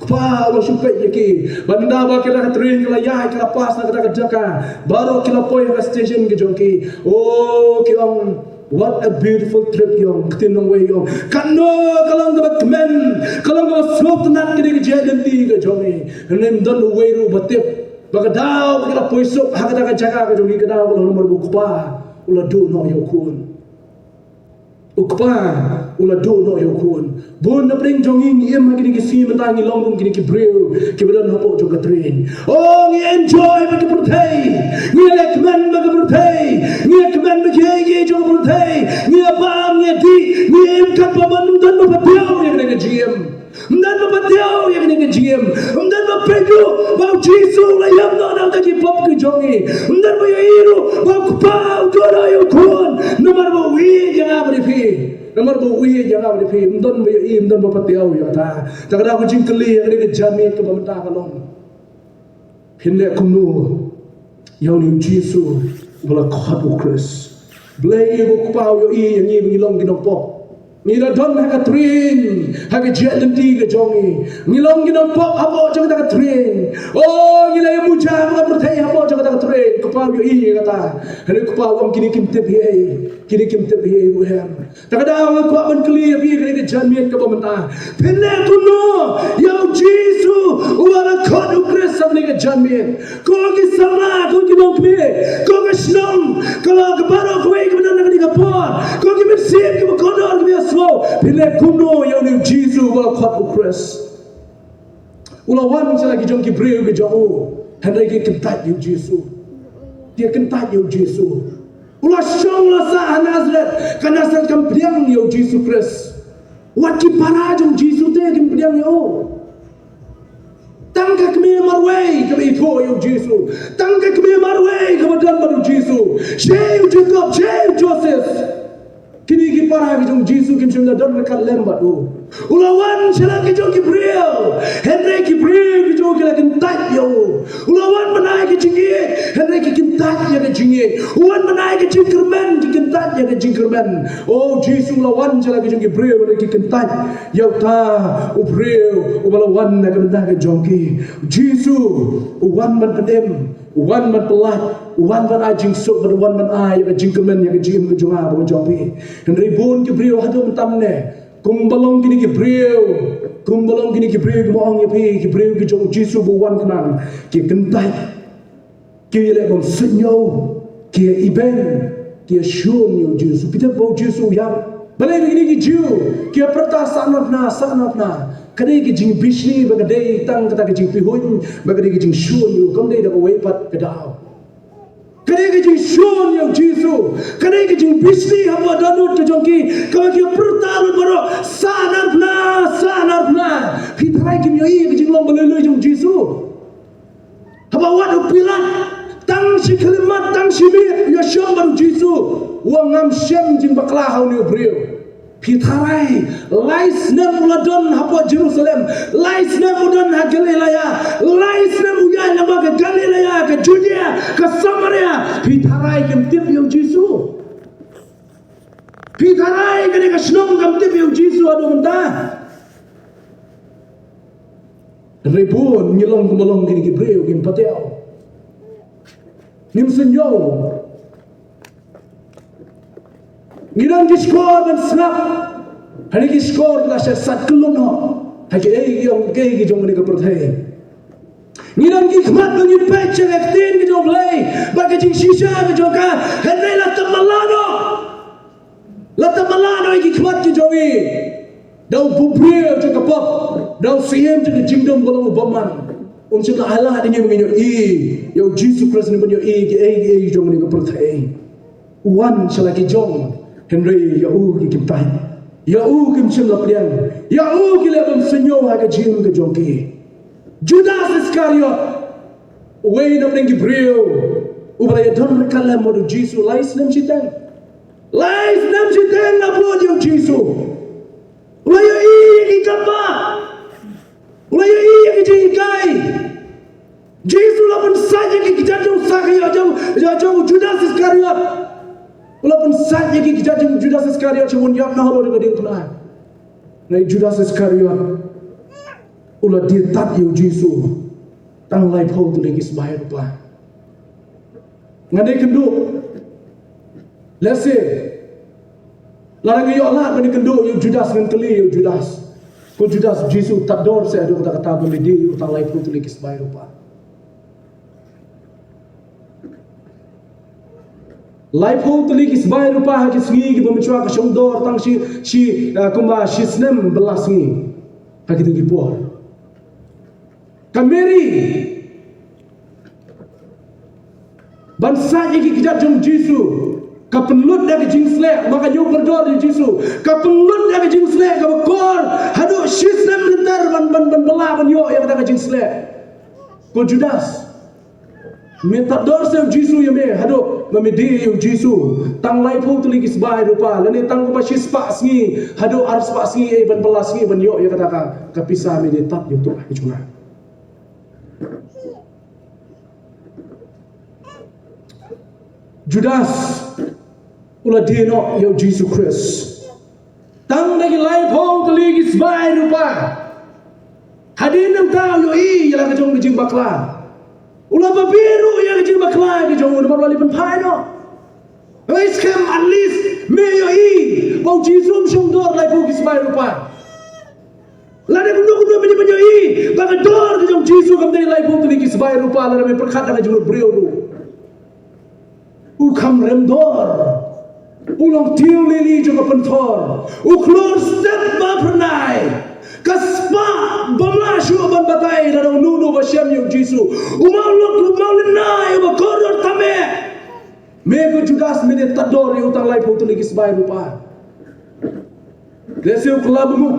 Kpa u la shu peit ïa ki. Bad ynda ba kata ka train ka la ïaid, ka la pass na kata ka jaka, baroh ki la poi ha ka station ka jong ki. Oh, ki ong, what a beautiful trip, ki ong. Ka ktien nongwei, ki ong, katno ka long kaba kmen, ka long kaba sngewtynnat kane ka jingïaid lynti ka jong ngi. Hynrei ym don uwei ruh ba tip ba ka daw ba ki la poi suk ha kata ka jaka ka jong ki, ka daw ka long namar ba u kpa u la duh noh ïa u khun. U kpa u la duh noh ïa u khun. Bun na pdeng jong ngi, ngi im ha kine ki sngi mynta, ngi long kum kine ki briew kiba don hapoh jong ka train. Oh, ngi enjoy bad ka pyrthei. Ngi leh kmen bad ka pyrthei. Ngi leh kmen bad kiei kiei jong ka pyrthei. Ngi ïa bam, ngi ïa dih, ngi im katba ym don ba patiaw ïa kane ka jingim. Ym don ba patiaw ïa kane ka jingim. Ym don ba peit ruh ba u Jisu u la ïap noh na ka bynta ki pop ka jong ngi. Ym don ba ïohi ruh ba u kpa u duh noh ïa u khun. Namar ba u ïeit ïa nga bad ïa phi. Namar ba u ïeit ïa nga bad ïa phi. Ym don ba ïohi, ym don ba patiaw ïa kata. Te ka dei ka jingkylli ïa kane ka janmiet kaba mynta ka long. Phin leh kumno ïa une u Jisu uba la khot u Khrist? Balei u Kpa u ïohi ïa ngi ba ngi long ki nongpop? Ngi la don ha ka train, ha ka jingïaid lynti ka jong ngi. Ngi long ki nongpop hapoh jong kata ka train. Oh, ngi la ïa muja ha ka pyrthei hapoh jong kata ka train. U Kpa u ïohi ïa kata. Hynrei u Kpa u ong kine kim tip ei, kine kim tip ei ruh em. Te ka daw nga kwah ban kylli ïa phi kane ka janmiet kaba mynta. Phin leh kumno ïa u Jisu uba la khot u Khrist ha kane ka janmiet? Ko ki samla, ko ki nongkmie, ko ka shnong, ko la ka baroh kawei kaba don ha kane ka por, ko ki mynsiem kiba kordor kiba ïasngew, phin leh kumno ïa une u Jisu uba la khot u Khrist? U la wan sha la ki jong ki briew ki jong u, hynrei ki kyntait ïa u Jisu. Ki kyntait ïa u Jisu. U la shong la sah ha Nasareth, ka Nasareth kam pdiang ïa u Jisu Khrist. Wat ki para jong u Jisu te kim pdiang ïa u. Tang ka kmie marwei kaba ithuh ïa u Jisu. Tang ka kmie marwei kaba don bad u Jisu. Sha u Jakob, sha u Joseph. Kine ki para ki jong u Jisu kim shym la don ryngkat lem bad u. U la wan sha la ki jong ki briew. Hynrei ki briew ki jong u ki la kyntait ïa u. U la wan ban ai ka jingïeit, hynrei ki kyntait ïa ka jingïeit. U wan ban ai ka jingkyrmen, ki kyntait ïa ka jingkyrmen. O Jisu u la wan sha la ki jong ki briew, hynrei ki kyntait ïa uta u briew uba la wan na ka bynta ka jong ki. Jisu u wan ban pynim, u wan ban pyllait, u wan ban ai jingsuk, bad u wan ban ai ïa ka jingkyrmen ïa ka jingim ka jong nga bad ka jong phi. Hynrei bun ki briew haduh mynta mynne, kumba long kine ki briew, kumba long kine ki briew, kumba ong ïa phi, ki briew ki jong u Jisu ba u wan khnang, ki kyntait, ki leh bym suidñiew, ki ïa iben, ki ïa shun ïa u Jisu. Phi tip ba u Jisu u ïap? Balei kine ki Jiw ki ïa pyrta sahnarphna, sahnarphna? Ka dei ka jingbishni ba ka dei tang kata ka jingpihuiñ, ba ka dei ka jingshun ïa u, kam dei da kawei pat ka daw. Ka dei ka jingshun ïa u Jisu. Ka dei ka jingbishni hapoh dohnud ka jong ki, kaba ki ïa pyrta lut baroh, sahnarphna, sahnarphna. Phi tharai kim ïohi ïa ka jinglong ba lui lui jong u Jisu? Haba wat u Pilat tang shi khyllipmat, tang shi miet, u ïashong bad u Jisu, u ong ngam shem jingbakla ha une u briew. Phi tharai, lai snem u la don hapoh Jerusalem, lai snem u don ha Galilea, lai snem u ïaid lyngba ka Galilea, ka Judea, ka Samaria. Phi tharai kim tip ïa u Jisu? Phi tharai kane ka shnong kam tip ïa u Jisu haduh mynta? Hynrei bun ngi long kumba long kine ki briew, ngim patiaw, ngim suidñiew. Ngi don ki shkor ban sngap, hynrei ki shkor ki la shah sat kylluid noh ha kiei kiei ki jong kane ka pyrthei. Ngi don ki khmat ba ngin peit sha ka ktien ka jong U Blei bad ka jingshisha ka jong ka, hynrei la tap mala noh. La tap mala noh ïa ki khmat ki jong ngi. Da u briew jong ka pop, da u syiem jong ka jingdum ba long u bymman, um shym la ailad ïa ngi ba ngin ïohi ïa u Jisu Khrist, ne ban ïohi kiei kiei jong kane ka pyrthei. U wan sha la ki jong, hynrei ïa u ki kyntait. Ïa u kim shym la pdiang. Ïa u ki leh bym suidñiew ha ka jingim ka jong ki. Judas Iskariot, uwei na pdeng ki briew, uba la ïadon ryngkat lem bad u Jisu lai snem shiteng. Lai snem shiteng la bud ïa u Jisu. U la ïohi ïa ki kamba. U la ïohi ïa ki jinghikai. Jisu kjat jong u Judas Iskariot. U la pynsait ïa ki kjat jong u Judas Iskariot sha un ïap na halor ka diengphna. Na u Judas Iskariot u la die tad ïa u Jisu tang laiphew tylli ki sbai rupa. Ngan dei kynduh. Lehse lada nga ïoh lad ban kynduh ïa u Judas, ngan kylli ïa u Judas. Ko Judas, Jisu tad dor seh haduh katta katta ban die ïa u tang laiphew tylli ki sbai rupa. Laiphew tylli ki sbai rupa ha ki sngi kiba mynshuwa ka shong dor tang shi, shi, ah, kumba shi snem bad la sngi. Ha kito ki por ka Mary ban sait ïa ki kjat jong u Jisu, ka pynlut da ka jingsleh, ma ka ñiew kordor ïa u Jisu, ka pynlut da ka jingsleh kaba kor haduh shi snem lynter ban, ban, ban bylla ban ïoh ïa kata ka jingsleh. Ko Judas, me tad dor seh u Jisu ïa me haduh ba me die ïa u Jisu tang laiphew tylli ki sbai rupa, lane tang kumba shispah sngi haduh arspah sngi, eh, ban bylla sngi ban ïoh ïa kata ka, ka pisa, me die tad ïa uto ha ki jong nga. Judas u la die noh ïa u Jisu Khrist tang da ki laiphew tylli ki sbai rupa. Hadien nangta u ïohi ïa la ka jong ka jingbakla. U la babe ruh ïa ka jingbakla ka jong u namar u la leit pynphai noh. Hynrei skhem, at least me ïohi ba u Jisu um shong dor laiphew ki sbai rupa. Lada kumno kumno me dei ban ïohi ba ka dor ka jong u Jisu kam dei laiphew tylli ki sbai rupa lada me pyrkhat da ka jingmut briew ruh. U kham rem dor. U long tiew lili jong ka pynthor. U khlur step ba phyrnai. Ka spah bym lah shuh ban batai lada uno uno ba shem ïa u Jisu. U mawlynnai, u mawlynnai uba kordor tam eh. Me ko Judas, me dei tad dor ïa u tang laiphew tylli ki sbai rupa. Lehse u kylla bymmuh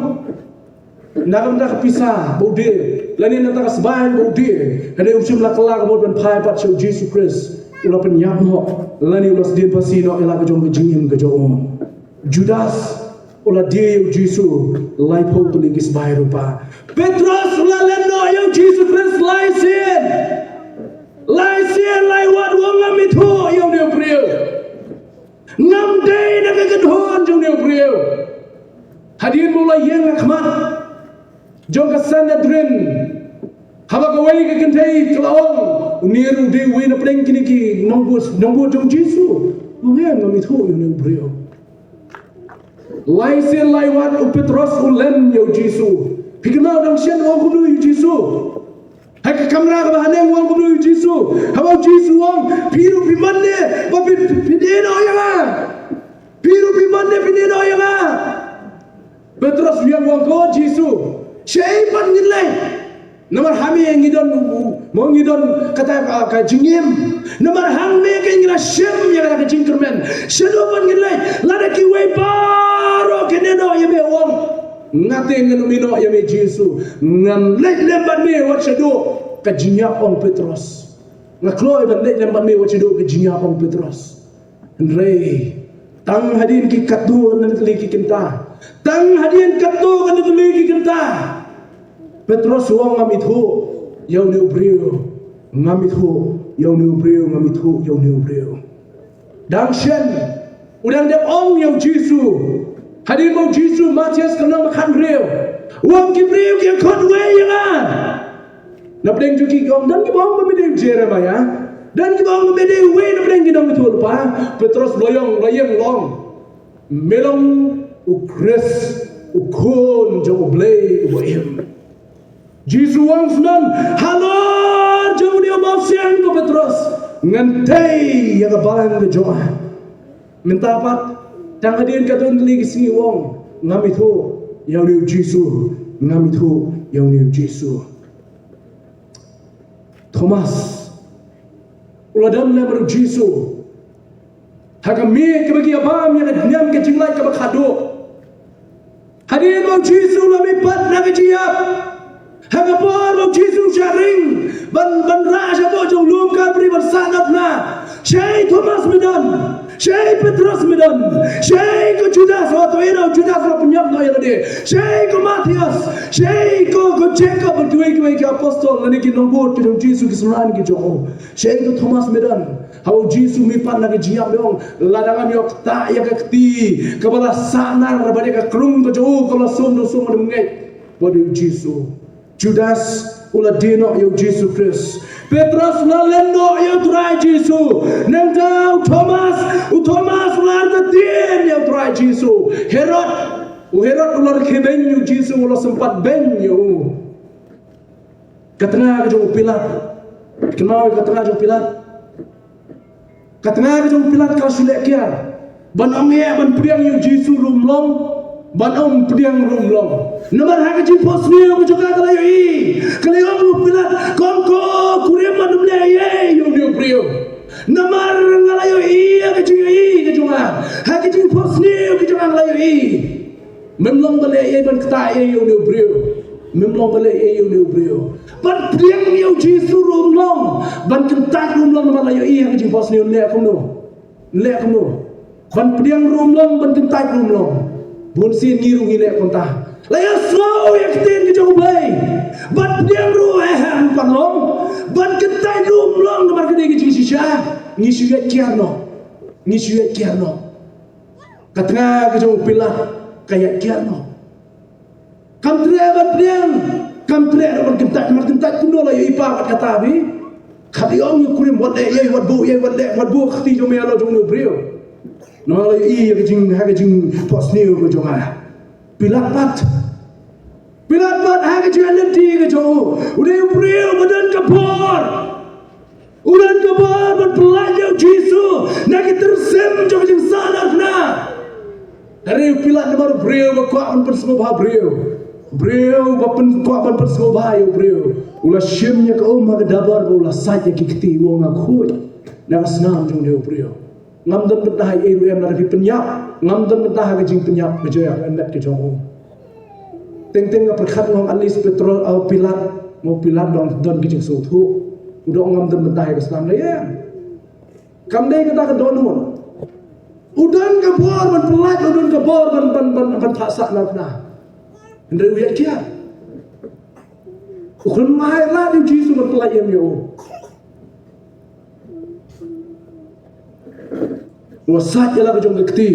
na ka bynta ka pisa ba u die, lane na ka bynta ka sbai ba u die. Hynrei um shym la kylla ka mut ban phai pat sha u Jisu Khrist. U la pynïap noh lane u la sdien phasi noh ïa la ka jong ka jingim ka jong u. Judas u la die ïa u Jisu laiphew tylli ki sbai rupa. Petros u la len noh ïa u Jisu Khrist lai sien. Lai sien lai wat u ong, ngam ithuh ïa une u briew. Ngam dei na ka kynhun jong une u briew. Hadien ba u la ïeng ha khmat jong ka Sanhedrin, haba kawei ka kynthei ka la ong, une ruh u dei uwei na pdeng kine ki nongbud, nongbud jong u Jisu. U ong, ngam ithuh ïa une u briew. Lai sien lai wat u Petros u len ïa u Jisu. Phi kynmaw dang shen u ong kumno ïa u Jisu? Ha ka kamra kaba haneng u ong kumno ïa u Jisu? Haba u Jisu u ong, phi ruh phi mane ba phi, phi, phin ïeh noh ïa nga. Phi ruh phi mane phin ïeh noh ïa nga. Petros u ïeng u ong, ko Jisu, shaei pat ngin leit? Namar ha me ngi don, mo, ngi don kata ka, ka jingim. Namar ha me ka ngi la shem ïa kata ka jingkyrmen. Shaduh pat ngin leit, lada kiwei baroh kin ïeh noh ïa me, u ong, nga te ngan ym ïeh noh ïa me Jisu. Ngan leit lem bad me wat shaduh ka jingïap, ong Petros. Nga kloi ban leit lem bad me wat shaduh ka jingïap, ong Petros. Hynrei tang hadien ki katto katne tylli ki kynta, tang hadien katto katne tylli ki kynta, Petros u ong, ngam ithuh ïa une u briew. Ngam ithuh ïa une u briew, ngam ithuh ïa une u briew. Dang shen u dang dep ong ïa u Jisu. Hadien ba u Jisu, Mathaios ka lynnong ba khathynriew, u ong, ki briew ki ïakhot wei ïa nga. Na pdeng jong ki ki ong, don kiba ong ba me dei u Jeremaïah, don kiba ong ba me dei uwei na pdeng ki nongïathuhlypa. Petros u la ïeng, u la ïeng u la ong, me long u Khrist, u Khun jong U Blei uba im. Jisu u ong, sngewbha halor jong une u mawsiang, ko Petros, ngan tei ïa ka balang ka jong nga. Mynta pat tang hadien katto katne tylli ki sngi u ong, ngam ithuh ïa une u Jisu, ngam ithuh ïa une u Jisu. Thomas u la don lem bad u Jisu ha ka miej kaba ki ïa bam ïa ka niam ka jinglait kaba khadduh. Hadien ba u Jisu u la mihpat na ka jingïap, ha ka por ba u Jisu u shah ring ban, ban rah shapoh jong u lum Kalbari ban sahnarphna, shaei Thomas me don? Shaei Petros me don? Shaei ko Judas, hato ïa u Judas ba pynïap noh ïa lade? Shaei ko Mathaios? Shaei ko, ko Jakob bad kiwei kiwei ki apostol lane ki nongbud ki jong u Jisu, ki synran ki jong u? Shaei ko Thomas me don? Haba u Jisu mih pat na ka jingïap me ong, lada ngam ïoh ktah ïa ka kti kaba la sah nar bad ïa ka krung ka jong u kaba la sum da u sum, ngam ngeit ba u dei u Jisu. Judas u la die noh ïa u Jisu Khrist. Petros u la leh noh ïa u Trai Jisu. Nangta u Thomas, u Thomas u la artatien ïa u Trai Jisu. Herod, u Herod u la rkhie beiñ ïa u Jisu, u la sympat beiñ ïa u. Ka tnga ka jong u Pilat. Kynmaw ka tnga jong u Pilat. Ka tnga ka jong u Pilat ka la shu leh kiar. Ban ong eh ban pdiang ïa u Jisu ruh ym long, ban ym pdiang ruh ym long. Namar ha ka jingphohsniew ka jong ka, ka la ïohi, ka la ïohi ïa u Pilat kum ko kurim, ban ym leh ei ei ïa une u briew. Namar nga la ïohi ïa ka jingïohi ka jong nga. Ha ka jingphohsniew ka jong nga, nga la ïohi. Mem long ba leh ei ei ban ktah ei ei ïa une u briew. Mem long ba leh ei ei ïa une u briew. Ban pdiang ïa u Jisu ruh ym long, ban kyntait ruh ym long, namar la ïohi ha ka jingphohsniew. Leh kumno? Leh kumno? Ban pdiang ruh ym long, ban kyntait ruh ym long. Bun sien ngi ruh ngi leh kumta. La ïa sngew ïa ka ktien ka jong U Blei. Ban pdiang ruh, eh, eh, ym pat long. Ban kyntait ruh ym long, namar ka dei ka jingshisha. Ngi shu ïaid kiar noh. Ngi shu ïaid kiar noh. Ka tnga ka jong u Pilat ka ïaid kiar noh. Kam treh ban pdiang, kam treh ruh ban kyntait, ban kyntait kumno, la ïohi pat kata bi. Ka dei ong ïa u kurim, wat leh ei ei, wat buh ei ei, wat leh, wat buh ka kti jong me halor jong une u briew. Namar la ïohi ïa ka jing, ha ka jingphohsniew ka jong nga. Pilat pat. Pilat pat ha ka jingïaid lynti ka jong u, u dei u briew ba don ka bor. U don ka bor ban pyllait ïa u Jisu na ki tyrsim jong ka jingsah narphna. Hynrei u Pilat namar u briew ba kwah ban pynsngewbha briew, briew ba pyn, kwah ban pynsngewbha ïa u briew, u la shim ïa ka um ha ka dabar bad u la sait ïa ki kti, u ong, nga khuid na ka snam jong une u briew. Ngam don bynta ha ei ei ruh em, lada phi pynïap, ngam don bynta ha ka jingpynïap ka jong u, em, met ka jong u. Teng teng nga pyrkhat, nga ong at least Petros, uh, Pilat, mo, Pilat don, don ka jingsngewthuh. U da ong ngam don bynta ha ka snam, lei em. Kam dei kata ka dohnud. U don ka bor ban pyllait, u don ka bor ban, ban, ban, ban phah sah narphna. Hynrei u ïaid kiar. U khlem ai lad ïa u Jisu ban pyllait ïa u. U la sait ïa la ka jong ka kti.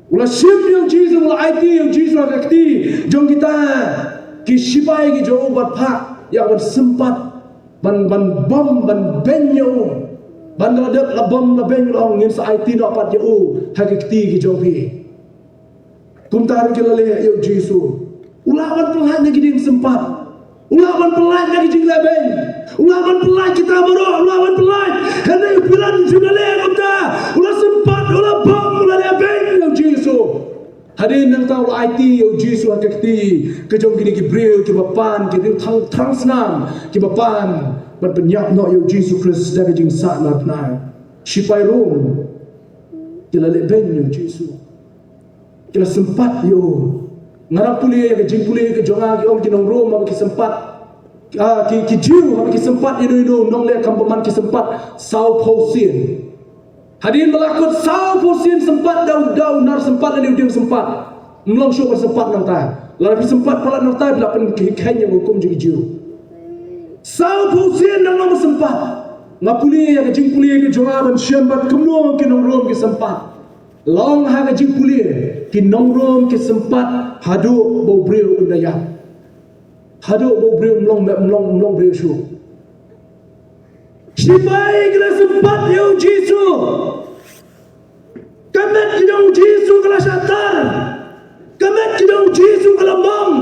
U la shim ïa u Jisu, u la aiti ïa u Jisu ha ka kti jong kita ki shipai ki jong u bad phah ïa ka ban sympat, ban, ban bom, ban beiñ ïa u. Ban da la dep la bom la beiñ, u la ong, ngin sa aiti noh pat ïa u ha ki kti ki jong phi. Kumta ruh ki la leh ïa u Jisu. U lah ban pyllait na ki dieng sympat. U lah ban pyllait na ki jingleh beiñ. U lah ban pyllait kita baroh, u lah ban pyllait. Hynrei u Pilat u shu da leh kumta. U la sympat, u la bom, u la leh beiñ ïa u Jisu. Hadien nangta u la aiti ïa u Jisu ha ka kti ka jong kine ki briew kiba pan, ki riew thrang, thrang snam kiba pan ban pynïap noh ïa u Jisu Khrist da ka jingsah narphna. Shipai Rom ki la leh beiñ ïa u Jisu. Ki la sympat ïa u. Nga nang pule ïa ka jingpule ka jong nga, ki ong ki nong Rom haba ki sympat, ah, ki, ki Jiw haba ki sympat ïa uno uno u nongleh kam bymman, ki sympat sawphew sien. Hadien ba la kut sawphew sien sympat da u, da u nar sympat lane u dieng sympat, ym long shuh ban sympat nangta. Lada phi sympat palat nangta phi la pynkheiñ ïa ka hukum jong ki Jiw. Sawphew sien nang long ban sympat. Nga pule ïa ka jingpule ka jong nga ban shem bad kumno ki nong Rom ki sympat. Long ha ka jingpule, ki nong Rom ki sympat haduh ba u briew un da ïap. Haduh ba u briew um long, um long, um long briew shuh. Shipai ki la sympat ïa u Jisu. Ka met ka jong u Jisu ka la shah tar. Ka met ka jong u Jisu ka la mong.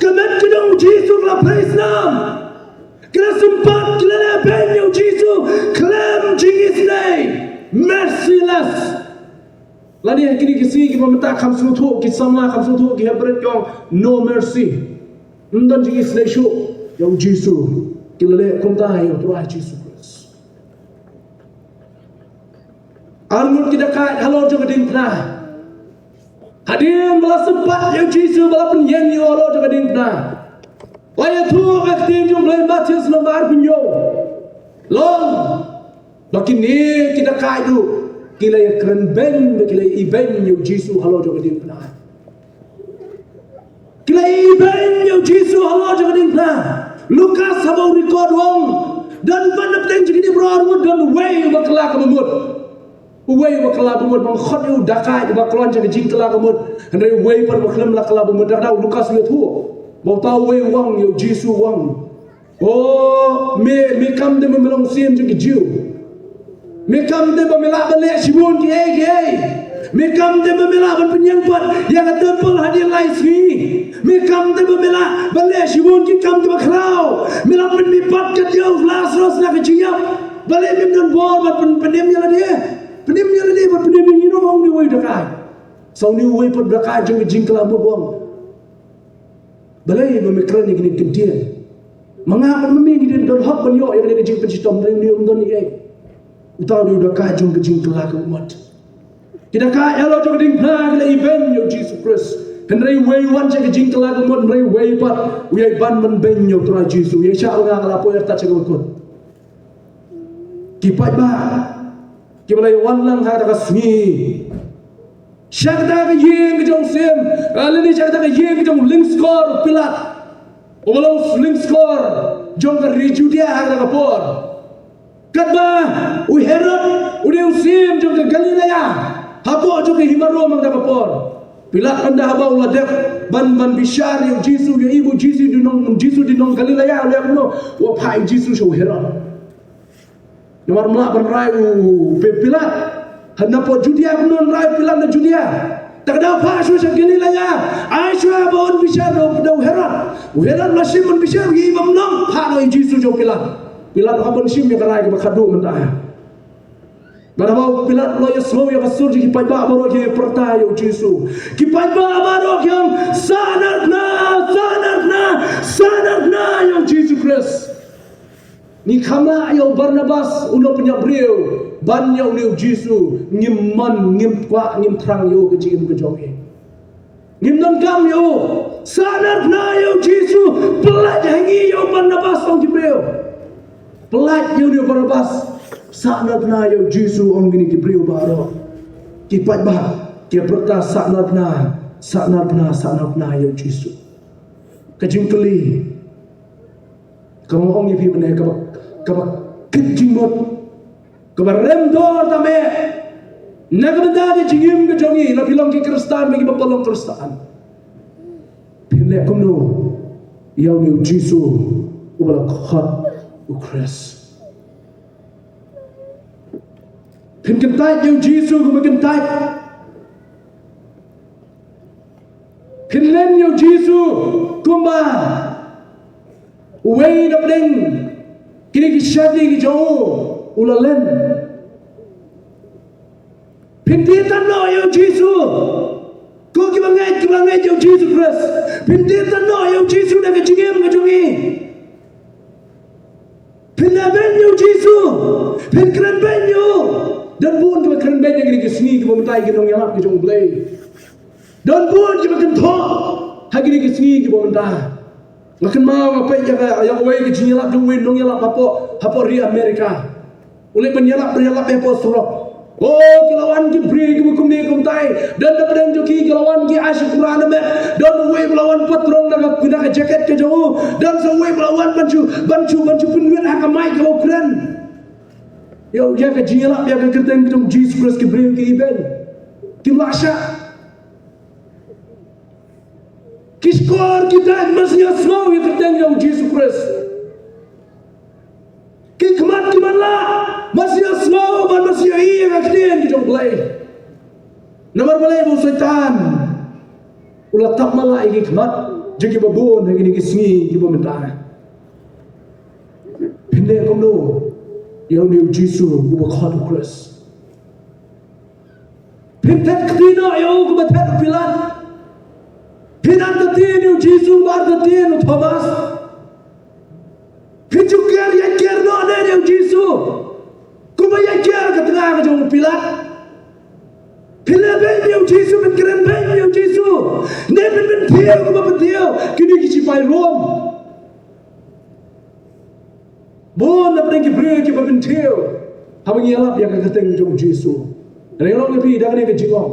Ka met ka jong u Jisu ka la phai snam. Ki la sympat, ki la leh beiñ ïa u Jisu khlem jingisynei. Merciless. Lane ha kine ki sngi kiba mynta kham sngewthuh, ki samla kham sngewthuh, ki Hebru ki ong no mercy. Ym don jingisynei shuh ïa u Jisu. Ki la leh kumta ïa u Trai Jisu Khrist. Arngut ki dakaid halor jong ka diengphna. Hadien ba la sympat ïa u Jisu ba la pynïeng ïa u halor jong ka diengphna, la ïathuh ka ktien jong u Blei, Mathaios lynnong ba arphew hynñiew. Long ba kine ki dakaid ruh Ki la ïakren beiñ, ba ki la ibeiñ ïa u Jisu halor jong ka diengphna. Ki la ibeiñ ïa u Jisu halor jong ka diengphna. Lukas haba u record u ong, don pat na pdeng jong kine baroh arngut don uwei uba kylla ka bamut. Uwei uba kylla bamut, ba nga khot ïa u dakaid uba khlaiñ sha ka jingkylla ka bamut. Hynrei uwei pat uba khlem la kylla bamut. Dang dang u Lukas u ïathuh ba uta uwei u ong ïa u Jisu u ong, O, me, me kam dei ba me long u syiem jong ki Jiw. Me kam dei ba me lah ban leh shibun kiei kiei. Me kam dei ba me lah ban pynïeng pat ïa ka temple hadien lai sngi. Me kam dei ba me lah ban leh shibun ki kam kiba khraw. Me lah pynmih pat ka diaw Lasarus na ka jingïap. Balei mem don bor ban pyn-, pynim ïa lade? Pynim ïa lade bad pynim ïa ngi ruh, ong une uwei u dakaid. Sa une uwei pat u dakaid jong ka jingkylla bamut u ong, Balei ba me kren ïa kine ki ktien? Ma nga bad ma me ngi dei don hok ban ïoh ïa kane ka jingpynshitom, hynrei une um don ei ei. Uta u dei u dakaid jong ka jingkylla ka bamut. Ki dakaid halor jong ka diengphna ki la ibeiñ ïa u Jisu Khrist. Hynrei uwei u wan sha ka jingkylla ka bamut, hynrei uwei pat u ïai ban ban beiñ ïa u Trai Jisu. Ïa sha nga nga la poi artat sha ka bakut. Ki paidbah kiba la ïawan lang ha kata ka sngi sha kata ka ïing ka jong u syiem, ah, lane sha kata ka ïing ka jong u lyngskor u Pilat, uba long u lyngskor jong ka ri Judia ha kata ka por. Katba u Herod u dei u syiem jong ka Galilaya, hapoh jong ka hima Rom ha kata ka por. Pilat ynda haba u la dep ban, ban bishar ïa u Jisu, ïa i ba u Jisu dei nong, Jisu dei nong Galilaya, u la ïa kumno, u phah ïa u Jisu sha u Herod. Namar mlak ban rai u Pi-, Pilat. Hynda hapoh Judia kumno rai Pilat na Judia. Te ka dei phah shuwa sha Galilaya. Ai shuwa ba un bishar da u, da u Herod. U Herod la shim ban bishar, u ïohi ba ym long, phah noh ïa u Jisu sha u Pilat. Pilat u hap ban shim ïa ka rai kaba khadduh mynta. Bad haba u Pilat u la ïohsngew ïa ka sur jong ki paidbah baroh ki pyrta ïa u Jisu. Ki paidbah baroh ki ong, sahnarphna, sahnarphna, sahnarphna ïa u Jisu Khrist. Ngi kham lah ïa u Barnabas u nongpynïap briew ban ïa une u Jisu, ngim mon, ngim kwah, ngim thrang ïa u ka jingim ka jong ngi. Ngim donkam ïa u. Sahnarphna ïa u Jisu, pyllait ha ngi ïa u Barnabas, ong ki briew. Pyllait ïa une u Barnabas, sahnarphna ïa u Jisu, ong kine ki briew baroh. Ki paidbah ki pyrta sahnarphna, sahnarphna, sahnarphna ïa u Jisu. Ka jingkylli. Kaba nga ong ïa phi mynne kaba, kaba kit jingmut, kaba rem dor tang eh na ka bynta ka jingim ka jong ngi, la phi long ki Khristan bad kiba ym long Khristan. Phin leh kumno ïa une u Jisu uba la khot u Khrist? Phin kyntait ïa u Jisu kumba kyntait. Phin len ïa u Jisu kumba uwei na pdeng kine ki shakri ki jong u u la len. Phin die tang noh ïa u Jisu. Ko kiba ngeit, kiba ngeit ïa u Jisu Khrist. Phin die tang noh ïa u Jisu da ka jingim ka jong ngi. Phin leh beiñ ïa u Jisu. Phin kren beiñ ïa u. Don bun kiba kren beiñ ïa kine ki sngi kiba mynta, ki nongïalap ki jong U Blei. Don bun kiba kynthoh ha kine ki sngi kiba mynta. Nga kynmaw nga peit ïa ka, ïa kawei ka jingïalap jong uwei u nongïalap hapoh, hapoh ri Amerika. U leit ban ïalap, ban ïalap hapoh surok. Oh, ki la wan ki briew kiba kumne kumtai. Don na pdeng jong ki, ki la wan ki ai sha kumra na met. Don uwei ba la wan patrong da ka, da ka jaket ka jong u. Don sa uwei ba la wan ban shu, ban shu, ban shu pynwit ha ka mic kaba u kren. Ïa, ïa ka jingïalap ïa ka kyrteng ka jong Jisu Khrist, ki briew ki ibeiñ. Kim lah shah. Ki shkor ki dait, masi ïa sngew ïa ka kyrteng jong Jisu Khrist. Ki khmat ki man lah, masi ïa sngew bad masi ïa i ïa ka ktien ka jong U Blei. Namar balei? Ba u Soitan u la tap malah ïa ki khmat jong kiba bun ha kine ki sngi kiba mynta. Phin leh kumno ïa une u Jisu uba khot u Khrist? Phin thet kti noh ïa u kumba thet u Pilat? Phin artatien ïa u Jisu kumba artatien u Thomas? Phin ju ker ïa ker noh ne ïa u Jisu kumba ïa ker ka tnga ka jong u Pilat? Phin leh beiñ ïa u Jisu, phin kren beiñ ïa u Jisu, ne phin pynthiew kumba pynthiew kine ki shipai Rom? Bun na pdeng ki briew kiba pynthiew haba ngi ïalap ïa ka kyrteng jong u Jisu. Nga ong ïa phi da kane ka jingong,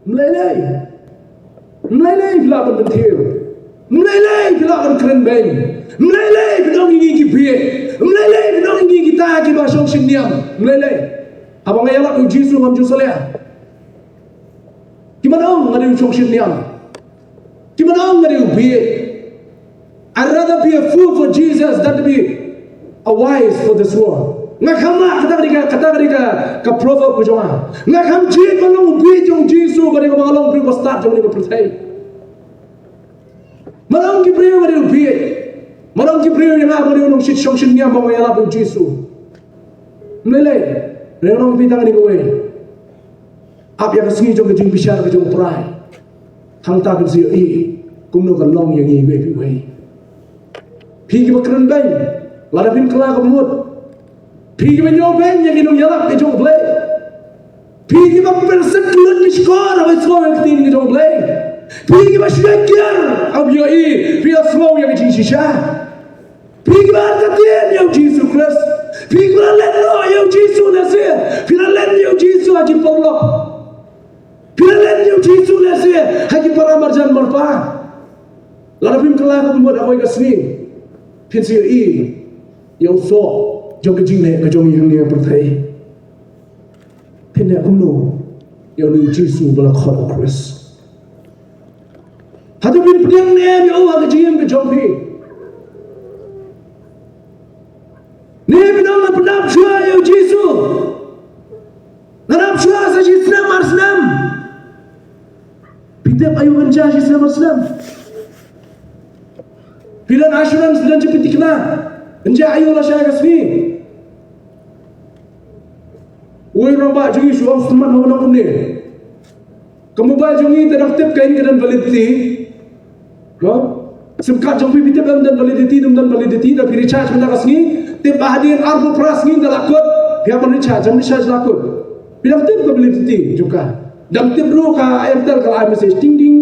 ym lei lei. Ym lei lei phi lah ban kyntiew. Ym lei lei phi lah ban kren beiñ. Ym lei lei phi ong ïa ngi ki bieit. Ym lei lei phi ong ïa ngi kita kiba shong shit niam. Ym lei lei. Haba nga ïalap ïa u Jisu ngam ju salia. Ki man ong nga dei u shong shit niam. Ki man ong nga dei u bieit. I'd rather be a fool for Jesus than to be a wise for this world. Nga kham ah, kata ka dei ka, kata ka dei ka, ka proverb ka jong nga. Nga kham jied ban long u bieit jong u Jisu ban ïa kaba nga long u briew ba stad jong kane ka pyrthei. Man ong ki briew nga dei u bieit. Man ong ki briew ïa nga ba nga dei u nongshit shong shit niam haba nga ïalap ïa u Jisu. Ym lei lei. Nga ong ïa phi tang kane kawei. Ap ïa ka sngi jong ka jingbishar ka jong u Trai. Hangta phin sa ïohi kumno kan long ïa ngi iwei pa iwei. Phi kiba kren beiñ, lada phin kylla ka mut. Phi kiba ñiew beiñ ïa ki nongïalap ki jong U Blei. Phi kiba pynshit lut ki shkor haba sngew ïa ka ktien ka jong U Blei. Phi kiba shu kiar haba ïohi, phi ïa sngew ïa ka jingshisha. Phi kiba artatien ïa u Jisu Khrist. Phi kiba la len noh ïa u Jisu lehse. Phi la len ïa u Jisu ha ki paralok. Phi la len ïa u Jisu lehse ha ki para marjan marpa. Lada phim kylla ka mut ha kawei ka sngi, phin sa ïohi ïa u soh jong ka jingleh ka jong ngi hangne ha pyrthei. Phin leh kumno ïa une u Jisu ba la khot u Khrist? Hato phin pdiang ne em ïa u ha ka jingim ka jong phi? Ne phin ong ngan pyndap shuwa ïa u Jisu, ngan ap shuwa sa shi snem ar snem. Phi tip aïu ngan jia shi snem ar snem? Phi don assurance, don jingpynthikna ngan jia aïu lashai ka sngi? Uwei u rangbah jong ngi u ong smat ha u nong kumne. Ka mobile jong ngi te dang tip ka in ka don validity. No? Sim card jong phi, phi tip em don validity, ym don validity, da phi recharge mynta ka sngi, tip ba hadien arphew phra sngi da la kut, phi hap ban recharge, ym recharge la kut. Phi dang tip ka validity jong ka. Dang tip ruh ka Airtel ka la ai message, ding ding.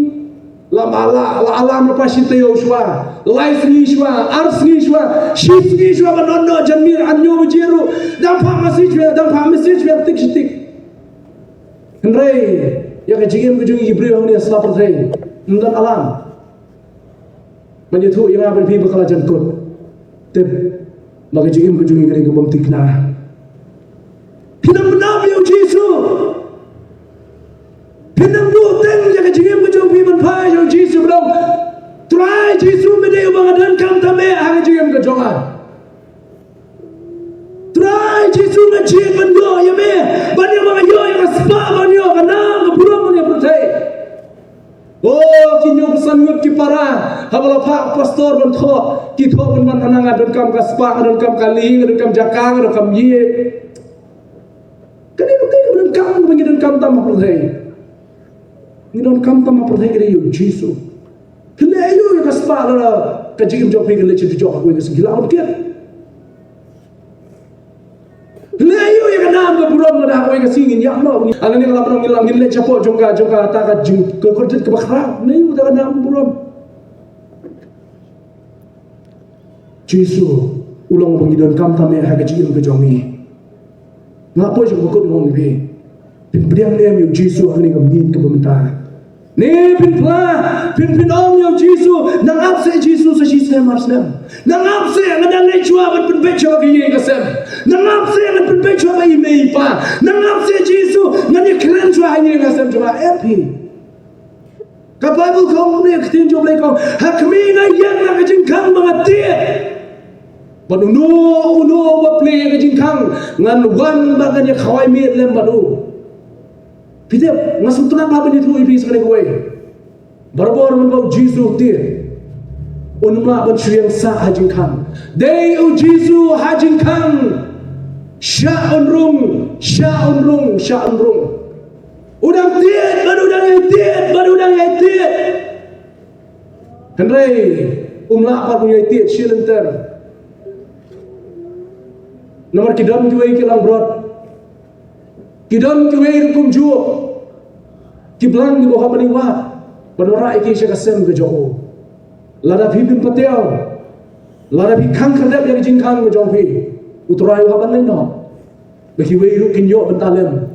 La ma la, la alarm lypa shi taïew shuwa, lai sngi shuwa, ar sngi shuwa, shi sngi shuwa, ba don noh janmiet hynñiew baje ruh dang phah message, dang phah message, ba tik shi tik. Hynrei ïa ka jingim ka jong ngi ki briew hangne ha sla pyrthei, ym don alarm ban ïathuh ïa nga bad phi ba ka la jan kut. Tip ba ka jingim ka jong ngi ka dei ka bym thikna. Phin ym bynta ïa u Jisu. Phin ym buh teng ïa ka jingim ka jong phi ban phai ïa u Jisu, ban ong, Trai Jisu, me dei uba nga donkam tam eh ha ka jingim ka jong nga. Trai Jisu, nga jied ban ïoh ïa me, ban ïa ba nga ïoh ïa ka spah, ban ïoh ka nam ka burom ban ïa pyrthei. O, ki hynñiew san ngut ki para, haba la phah pastor ban thoh, ki thoh ban wan, nga donkam ka spah, nga donkam kali, nga donkam jaka, nga donkam ïing. Kane ka dei kaba donkam, ba ngi donkam tam ha pyrthei. Ngi donkam tam ha pyrthei ka dei ïa u Jisu. Phin leh aïu ïa ka spah lada ka jingim jong phi ka leit sha dujok ha kawei ka sngi, la wan kit. Leh aïu ïa ka nam ka burom lada ha kawei ka sngi ngin ïap noh. Hangne nga la pynlong ngin la, ngin leit shapoh jong ka, jong kata ka jing, ka kordit kaba khraw. Leh aïu ïa ka nam ka burom. Jisu u long ba ngi donkam tam eh ha ka jingim ka jong ngi. Nga poi sha kaba kut, nga ong ïa phi, phin pdiang ne em ïa u Jisu ha kane ka miet kaba mynta? Ne phin phla, phin, phin ong ïa u Jisu, nang ap seh Jisu sa shi snem ar snem. Nang ap seh, ngan da leit shuwa ban pynbeit shuwa ka ïing ka sem. Nang ap seh, ngan pynbeit shuwa ka i mei i pa. Nang ap seh Jisu, ngan ïakren shuwa ha ïing ha sem jong nga. Em phi. Ka Baibl ka ong kumne, ka ktien jong U Blei ka ong, ha khmih nga ïeng na ka jingkhang ba nga tied. Bad uno uno uba plie ïa ka jingkhang ngan wan bad ngan ïa khawai miet lem bad u. Phi tip, nga sngewtynnat ban ïathuh ïa phi sa kane kawei. Barabor mynba u Jisu u tied, un ym lah ban shu ïeng sah ha jingkhang. Dei u Jisu ha jingkhang, shah un rung, shah un rung, shah un rung. U dang tied bad u dang ïai tied bad u dang ïai tied. Hynrei um lah pat ban ïai tied shi lynter. Namar ki don kiwei ki langbrot, ki don kiwei ruh kumjuh ki blang kiba hap ban ïa wad, ban wanrah ïa ki sha ka sem ka jong u. Lada phi phim patiaw, lada phi khang khyrdep ïa ka jingkhang ka jong phi, u Trai u hap ban leit noh. Ba kiwei ruh kin ïoh bynta lem.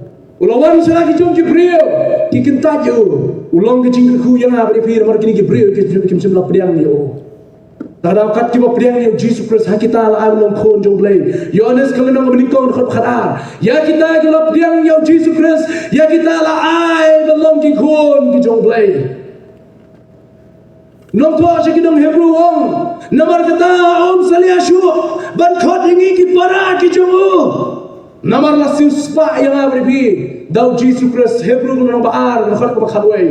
U la wan sha la ki jong ki briew, ki kyntait ïa u. U long ka jingkyrkhu ïa nga bad ïa phi namar kine ki briew kim, kim shym la pdiang ïa u. Te da kat kiba pdiang ïa u Jisu Khrist, ha kita la ai ban long khun jong U Blei. Ïoannis ka lynnong kaba nyngkong dkhot khatar. Ïa kita kiba la pdiang ïa u Jisu Khrist, ïa kita la ai ban long ki khun ki jong U Blei. Nongthoh sha ki nong Hebru u ong, namar kata um sa leh shuh ban khot ïa ngi ki para ki jong u. Namar la siewspah ïa nga bad ïa phi da u Jisu Khrist. Hebru ka lynnong ba ar, dkhot kaba khatwei.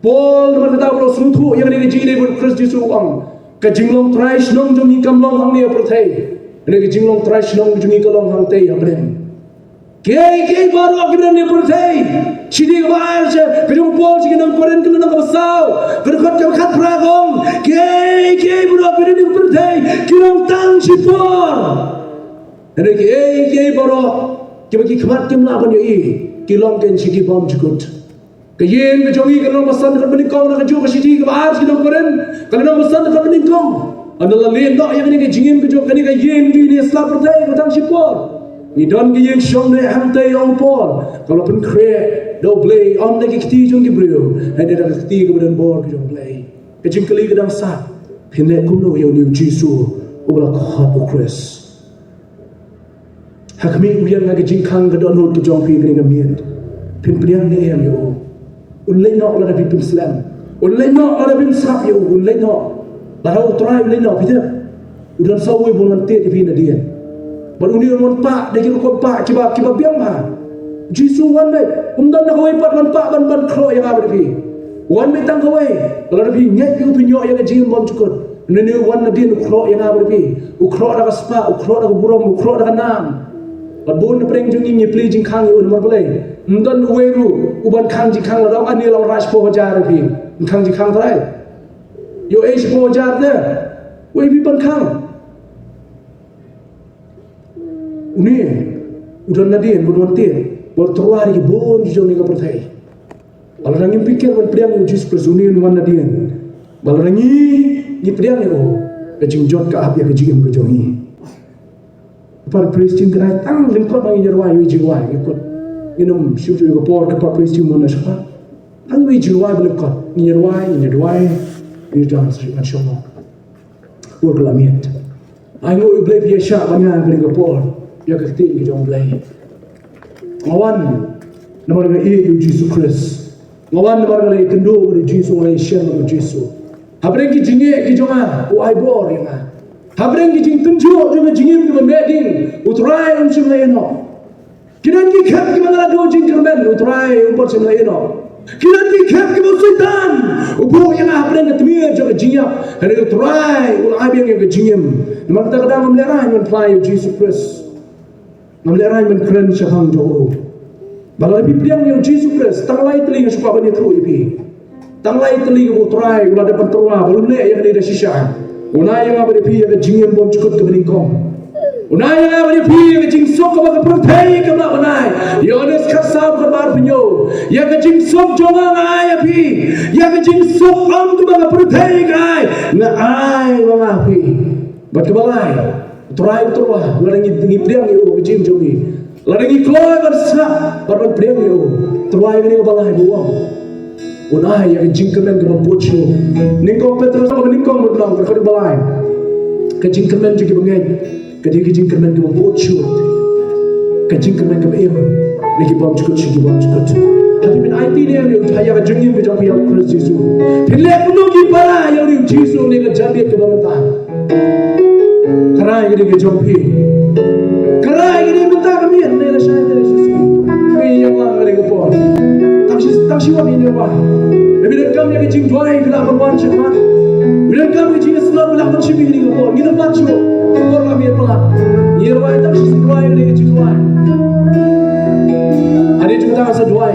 Paul namar kata u la sngewthuh ïa kane ka jingïadei bad u Khrist Jisu u ong, ka jinglong trai shnong jong ngi kam long hangne ha pyrthei. Kane ka jinglong trai shnong jong ngi ka long hangtei ha bneng. Kiei kiei baroh kiba don ha pyrthei. Shithi kaba ar sha, ka jong u Paul sha ki nong Korinth ka lynnong kaba saw, ka dkhot kaba khatphra ka ong, kiei kiei baroh kiba don ha pyrthei ki long tang shipor. Hynrei kiei kiei baroh kiba ki khmat kim lah ban ïohi ki long kein sha ki bymjukut. Ka ïing ka jong ngi ka long ba san dkhot ba nyngkong na kajuh ka shithi kaba ar sha ki nong Korinth, ka long ba san dkhot ba nyngkong. Ynda la leh noh ïa kane ka jingim ka jong kane ka ïing ka jong ngi ha sla pyrthei ka tang shipor. Ngi don ka ïing shong ne hangtei, ong u Paul, kaba la pynkhreh da U Blei, ym da ki kti jong ki briew, hynrei da ka kti kaba don bor ka jong U Blei. Ka jingkylli ka dang sah, phin leh kumno ïa une u Jisu uba la khot u Khrist? Ha khmih u ïeng ha ka jingkhang ka dohnud ka jong phi kane ka miet. Phin pdiang ne em ïa u? Un leit noh lada phi pynslem. Un leit noh lada phin sngap ïa u. Un leit noh. Lada u Trai un leit noh, phi tip, u don sa uwei uba un wan tied ïa phi nadien. Bad une un wan pah da ki rukom pah kiba, kiba biang bha. Jisu wan beit. Um don na kawei pat wan pah ban, ban khroh ïa nga bad ïa phi. Wan beit tang kawei. Lada phi ngeit ïa u, phin ïoh ïa ka jingim bymjukut. Une u wan nadien u khroh ïa nga bad ïa phi. U khroh da ka spah, u khroh da ka burom, u khroh da ka nam. Bad bun na pdeng jong ngi ngi plie jingkhang ïa u namar balei? Ym don uwei ruh uban khang jingkhang, lada ong ani la wanrah shiphew hajar ïa phi, yn khang jingkhang trai. Ïoh ei shiphew hajar te, uei phi ban khang? Une u don nadien, bad wan tied, bad tyrwa da ki bun jong ngi ka pyrthei. Ba lada ngim pyrkhat ban pdiang ïa u Jisu Khrist, une un wan nadien. Ba lada ngi, ngi pdiang ïa u, ka jingjot ka ap ïa ka jingim ka jong ngi. Ka par praise team kane tang lyngkot ba ngin ïa rwai, ïa u jingrwai, ïa u kut. Ngin ym shu ïa ka por ka par praise team mon na shwa. Tang ïa u jingrwai ba lyngkot. Ngin ïa rwai, ngin ïa duwai, ngin ïa dance, ngin ïa shong. Por ka la miet. Ai nguh ïa u Blei phi ïa shah bad nga ha kane ka por ïa ka ktien ka jong u Blei. Nga wan namar nga ïeit ïa u Jisu Khrist. Nga wan namar nga la ïakynduh bad u Jisu, nga la ïashem bad u Jisu. Hapdeng ki jingeh ki jong nga u ai bor ïa nga. Hapdeng ki jingtynjuh jong ka jingim kaba meh ding, u Trai um shym la ïehnoh. Ki don ki khep kiba nga la duh jingkyrmen, u Trai um pat shym la ïehnoh. Ki don ki khep kiba u Soitan u buh ïa nga hapdeng ka tmier jong ka jingïap, hynrei u Trai u la ai biang ïa ka jingim. Namar kata ka daw ngam lehraiñ ban phla ïa u Jisu Khrist. Ngam lehraiñ ban kren shaphang jong u. Ba lada phi pdiang ïa u Jisu Khrist, tang lai tylli nga shu kwah ban ïathuh ïa phi. Tang lai tylli kaba u Trai u la dep ban tyrwa, ba un leh ïa kane da shisha. Un ai ïa nga bad ïa phi ïa ka jingim bymjukut kaba nyngkong. Un ai ïa nga bad ïa phi ïa ka jingsuk kaba ka pyrthei kam lah ban ai. Ïoannis khatsaw khatbar pynïoh. Ïa ka jingsuk jong nga nga ai ïa phi. Ïa ka jingsuk ym kaba ka pyrthei ka ai, nga ai ïa nga phi. Bad kaba lai, Trai u tyrwa, lada ngi, ngi pdiang ïa u ha ka jingim jong ngi. Lada ngi kloi ban sngap bad ban pdiang ïa u, tyrwa ïa kane kaba lai ba u ong un ai ïa ka jingkyrmen kaba bud shuh. Nyngkong Petros kaba nyngkong, bad lang ka dkhot ba lai. Ka jingkyrmen jong ki bangeit ka dei ka jingkyrmen kaba bud shuh. Ka jingkyrmen kaba im na ki bymjukut sha ki bymjukut. Hynrei phin aiti ne em ïa u ha ïa ka jingim ka jong phi ïa u Khrist Jisu? Phin leh kumno ki para ïa u Jisu ne ka jingim kaba mynta? Ka rai ka dei ka jong phi. Ka rai ka dei mynta ka miet ne lashai ne lashisngi. Phi ïa wan ka dei ka por. Tang shi, tang shi wan ïa wan. Phi donkam ïa ka jingduwai, phi lah ban wan shakhmat. Phi donkam ïa ka jingïasyllok, phi lah ban shim ïa ka dei ka por. Ngin ym bat shuh. Ka por ka miet palat. Ïa duwai, tang shi duwai ka dei ka jingduwai. Ade jong ka tang sa duwai.